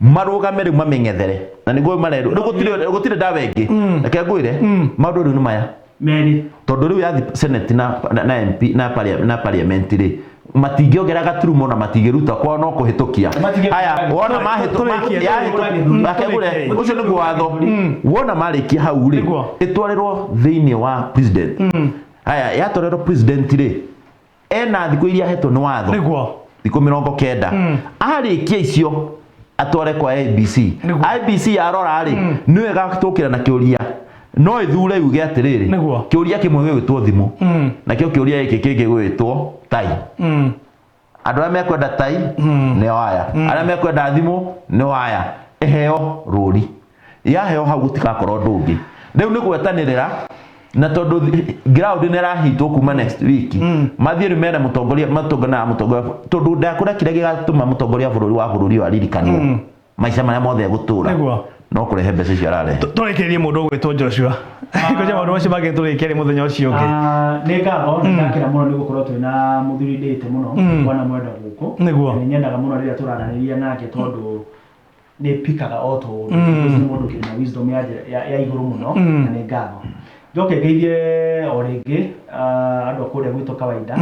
marũgame rĩu mameng'ethere na nĩguo marerwo rĩu gũtirĩ ndawa ĩngĩ. Reke ngwĩre, maũndũ rĩu nĩ maya Merĩ. Tondũ rĩu yathi senate na MP na parliament rĩ, matingĩongera gaturumo na matingĩruta kwao no kũhĩtũkia. Haya, wona mahĩtũ Tũrĩkie, yahĩtũkia tũrĩkie. ũcio nĩguo watho. Wona marĩkia hau rĩ, ĩtwarĩrwo thĩinĩ wa president. Haya, yatwarĩrwo president rĩ, ena thikũ iria ahetwo nĩ watho, thikũ 90. Arĩkia icio, atware kwa IEBC. IEBC yarora rĩ, nĩyo ĩgatũkĩra na kĩũria no ĩthure yuge atĩrĩrĩ, kĩũria kĩmwe gĩgwĩtwo thimũ, nakĩo kĩũria gĩkĩ kĩngĩ gĩgwĩtwo tai. Andũ arĩa mekwenda tai nĩo aya, arĩa mekwenda thimũ nĩo aya. Ĩheo rũri, yaheo hau gũtigakorwo ũndũ ũngĩ. Rĩu nĩ gwetanĩrĩra, na tondũ ground nĩ ĩrahitwo kuma next week, mathiĩ rĩu mene mũtongoria, matũngana na mũtongoria, tondũ ndakũra kĩrĩa gĩgatũma mũtongoria wa bũrũri ũyũ aririkanwo maica marĩa mothe egũtũra no kũrehe mbeca icio ararehe. Tũrĩkĩrĩrie, mũndũ ũgwĩtwo Joshua, ngoja maũndũ macio mangĩ tũrĩkie rĩ mũthenya ũcio ũngĩ. Ah, nĩ ngatho, nĩ ndakena mũno nĩ gũkorwo twĩna mũthuri ndĩte mũno, bwana Mwenda gũkũ. Na nĩ nyendaga mũno rĩrĩa tũraranĩria nake tondũ nĩ pikaga o tũndũ. Nĩ mũndũ ũkĩrĩ na wisdom ya igũrũ mũno. Na nĩ ngatho. Njoke ngeithie o rĩngĩ andũ a kũrĩa gwitũ kawaida.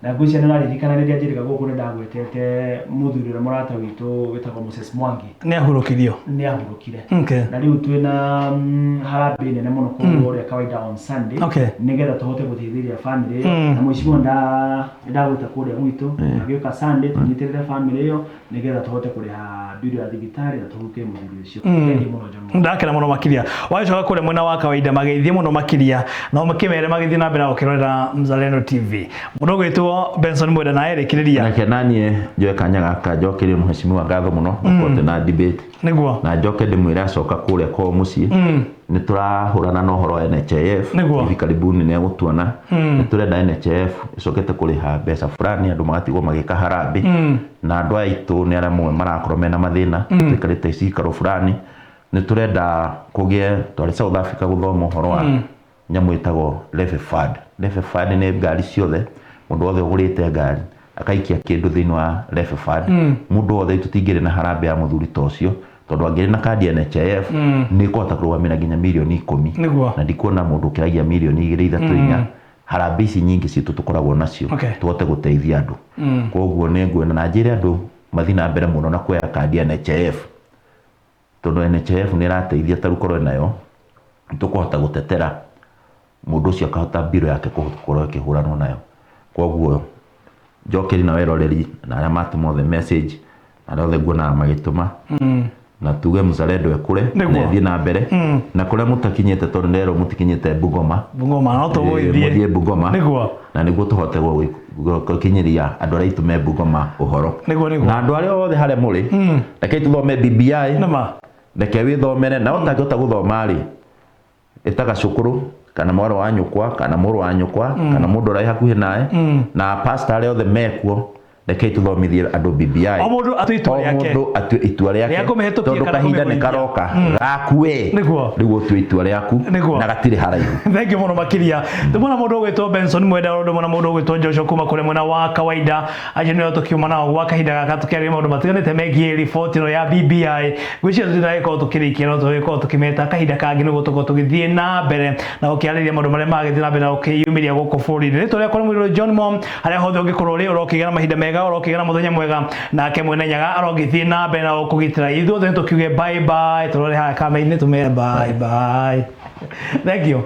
Na ngwĩciria nĩ ũraririkana rĩrĩa njĩrĩga gũkũ nĩ ndagwetete mũthuri ũrĩa mũrata witũ wĩtagwo Moses Mwangi. Nĩ ahurũkirio. Nĩ ahurũkire. Na rĩu twĩna harambee nene mũno kũrĩa kawaida on Sunday nĩgetha tũhote gũteithĩrĩria family ĩyo. Na mũheshimiwa ndagwĩta kũrĩa gwitũ agĩũka Sunday tũnyitĩrĩre family ĩyo nĩgetha tũhote kũrĩha bill ya thibitarĩ na tũhuke mũthuri ũcio. Thank you mũno, John. Ndakena mũno makĩria. Wacoka kũrĩa mwena wa kawaida mageithie mũno makĩria na ũmakĩmere magĩthiĩ na mbere na gũkĩrorera Mzalendo TV. Mũndũ ũgwĩtwo Benson Mwenda na erĩkĩrĩria. Reke naniĩ njoe kanya gaka njokerie mũheshimiwa ngatho mũno gũkorwo na debate. Na njoke ndĩmwĩre acoka kũrĩa kwao mũciĩ nĩ tũrahũrana na ũhoro wa NHIF. Hivi karibuni nĩ egũtuona. Nĩ tũrenda NHIF ĩcokete kũrĩha mbeca fulani, andũ magatigwo magĩka harambĩ. Na andũ aya aitũ nĩ arĩa amwe marakorwo mena mathĩna, tũikarĩte cikaro fulani. Nĩ tũrenda kũgĩe twarĩ South Africa gũthoma ũhoro wa nyamũ ĩtagwo levy fund. Levy fund nĩ ngari ciothe, mũndũ wothe ũgũrĩte ngari akaikia kĩndũ thĩinĩ wa levy fund. Mũndũ wothe, tũtingĩrĩ na harambĩ ya mũthuri ta ũcio, tondũ angĩrĩ na kandi ya NHIF nĩ ĩkũhota kũrũgamĩra nginya mirioni 10. Na ndikuona mũndũ ũkĩragia mirioni 2, 3, 4. Harambĩ ici nyingĩ citũ tũkoragwo nacio tũhote gũteithia andũ. Koguo nĩ nguona na njĩre andũ mathiĩ na mbere mũno na kuoya kandi ya NHIF, tondũ NHIF nĩ ĩrateithia. Ta rĩu korwo nayo tũkũhota gũtetera mũndũ ũcio akahota mbiro yake gũkorwo ĩkĩhũranwo nayo. Koguo njokeri na weroreri na arĩa matũma othe message na arĩa othe nguonaga magĩtũma. Na tuge Mzalendo ĩkũre na ĩthiĩ na mbere na kũrĩa mũtakinyĩte, tondũ nderwo mũtikinyĩte Bungoma. Bungoma no tũgũgĩthiĩ. Mũthiĩ Bungoma. Na nĩguo tũhote gũkinyĩria andũ arĩa aitũ me Bungoma ũhoro. Nĩguo nĩguo. Na andũ arĩa othe harĩa mũrĩ, rekei tũthome BBI. Reke wĩthomere, na ũtangĩhota gũthoma rĩ, ĩtaga cũkũrũ kana mwarĩ wa nyũkwa kana mũrũ wa nyũkwa kana mũndũ ũrĩa wĩ hakuhĩ nawe na pastor arĩa othe mekuo. Rekei tũthomithie andũ BBI. O mũndũ atue itua O rĩake. Mũndũ atue itua rĩake, Rĩa kũmĩhĩtũkia tondũ kana kahinda nĩ kũmĩgũithia. karoka gaku we. Rĩu ũtue itua rĩaku na gatirĩ haraihu. Thank you mũno makĩria. Tũmona mũndũ ũgwĩtwo Benson Mwenda, ũndũ mũna mũndũ ũgwĩtwo Joshua kuma kũrĩa mwena wa kawaida. Acio nĩo tũkiuma nao gwa kahinda gaka tũkĩarĩria maũndũ matiganĩte megiĩ riboti ĩno ya BBI. Ngwĩciria tũtinagĩkorwo tũkĩrĩkia, no tũgĩkorwo tũkĩmeta kahinda kangĩ nĩguo tũkorwo tũgĩthiĩ na mbere na gũkĩarĩria maũndũ marĩa magĩthiĩ na mbere na gũkĩyumĩria gũkũ bũrũri-inĩ. Rĩtwa rĩakwa nĩ Mũirũrĩ John Mom. Harĩa hothe ũngĩkorwo ũrĩ, ũrokĩgĩa na mahinda mega, ũrokĩgĩa na mũthenya mwega, nake Mwene Nyaga arogĩthiĩ na mbere na gũkũgitĩra. Ithuothe nĩ tũkiuge bye bye. Tũrore haha kamera-inĩ tũmere bye bye. Thank you.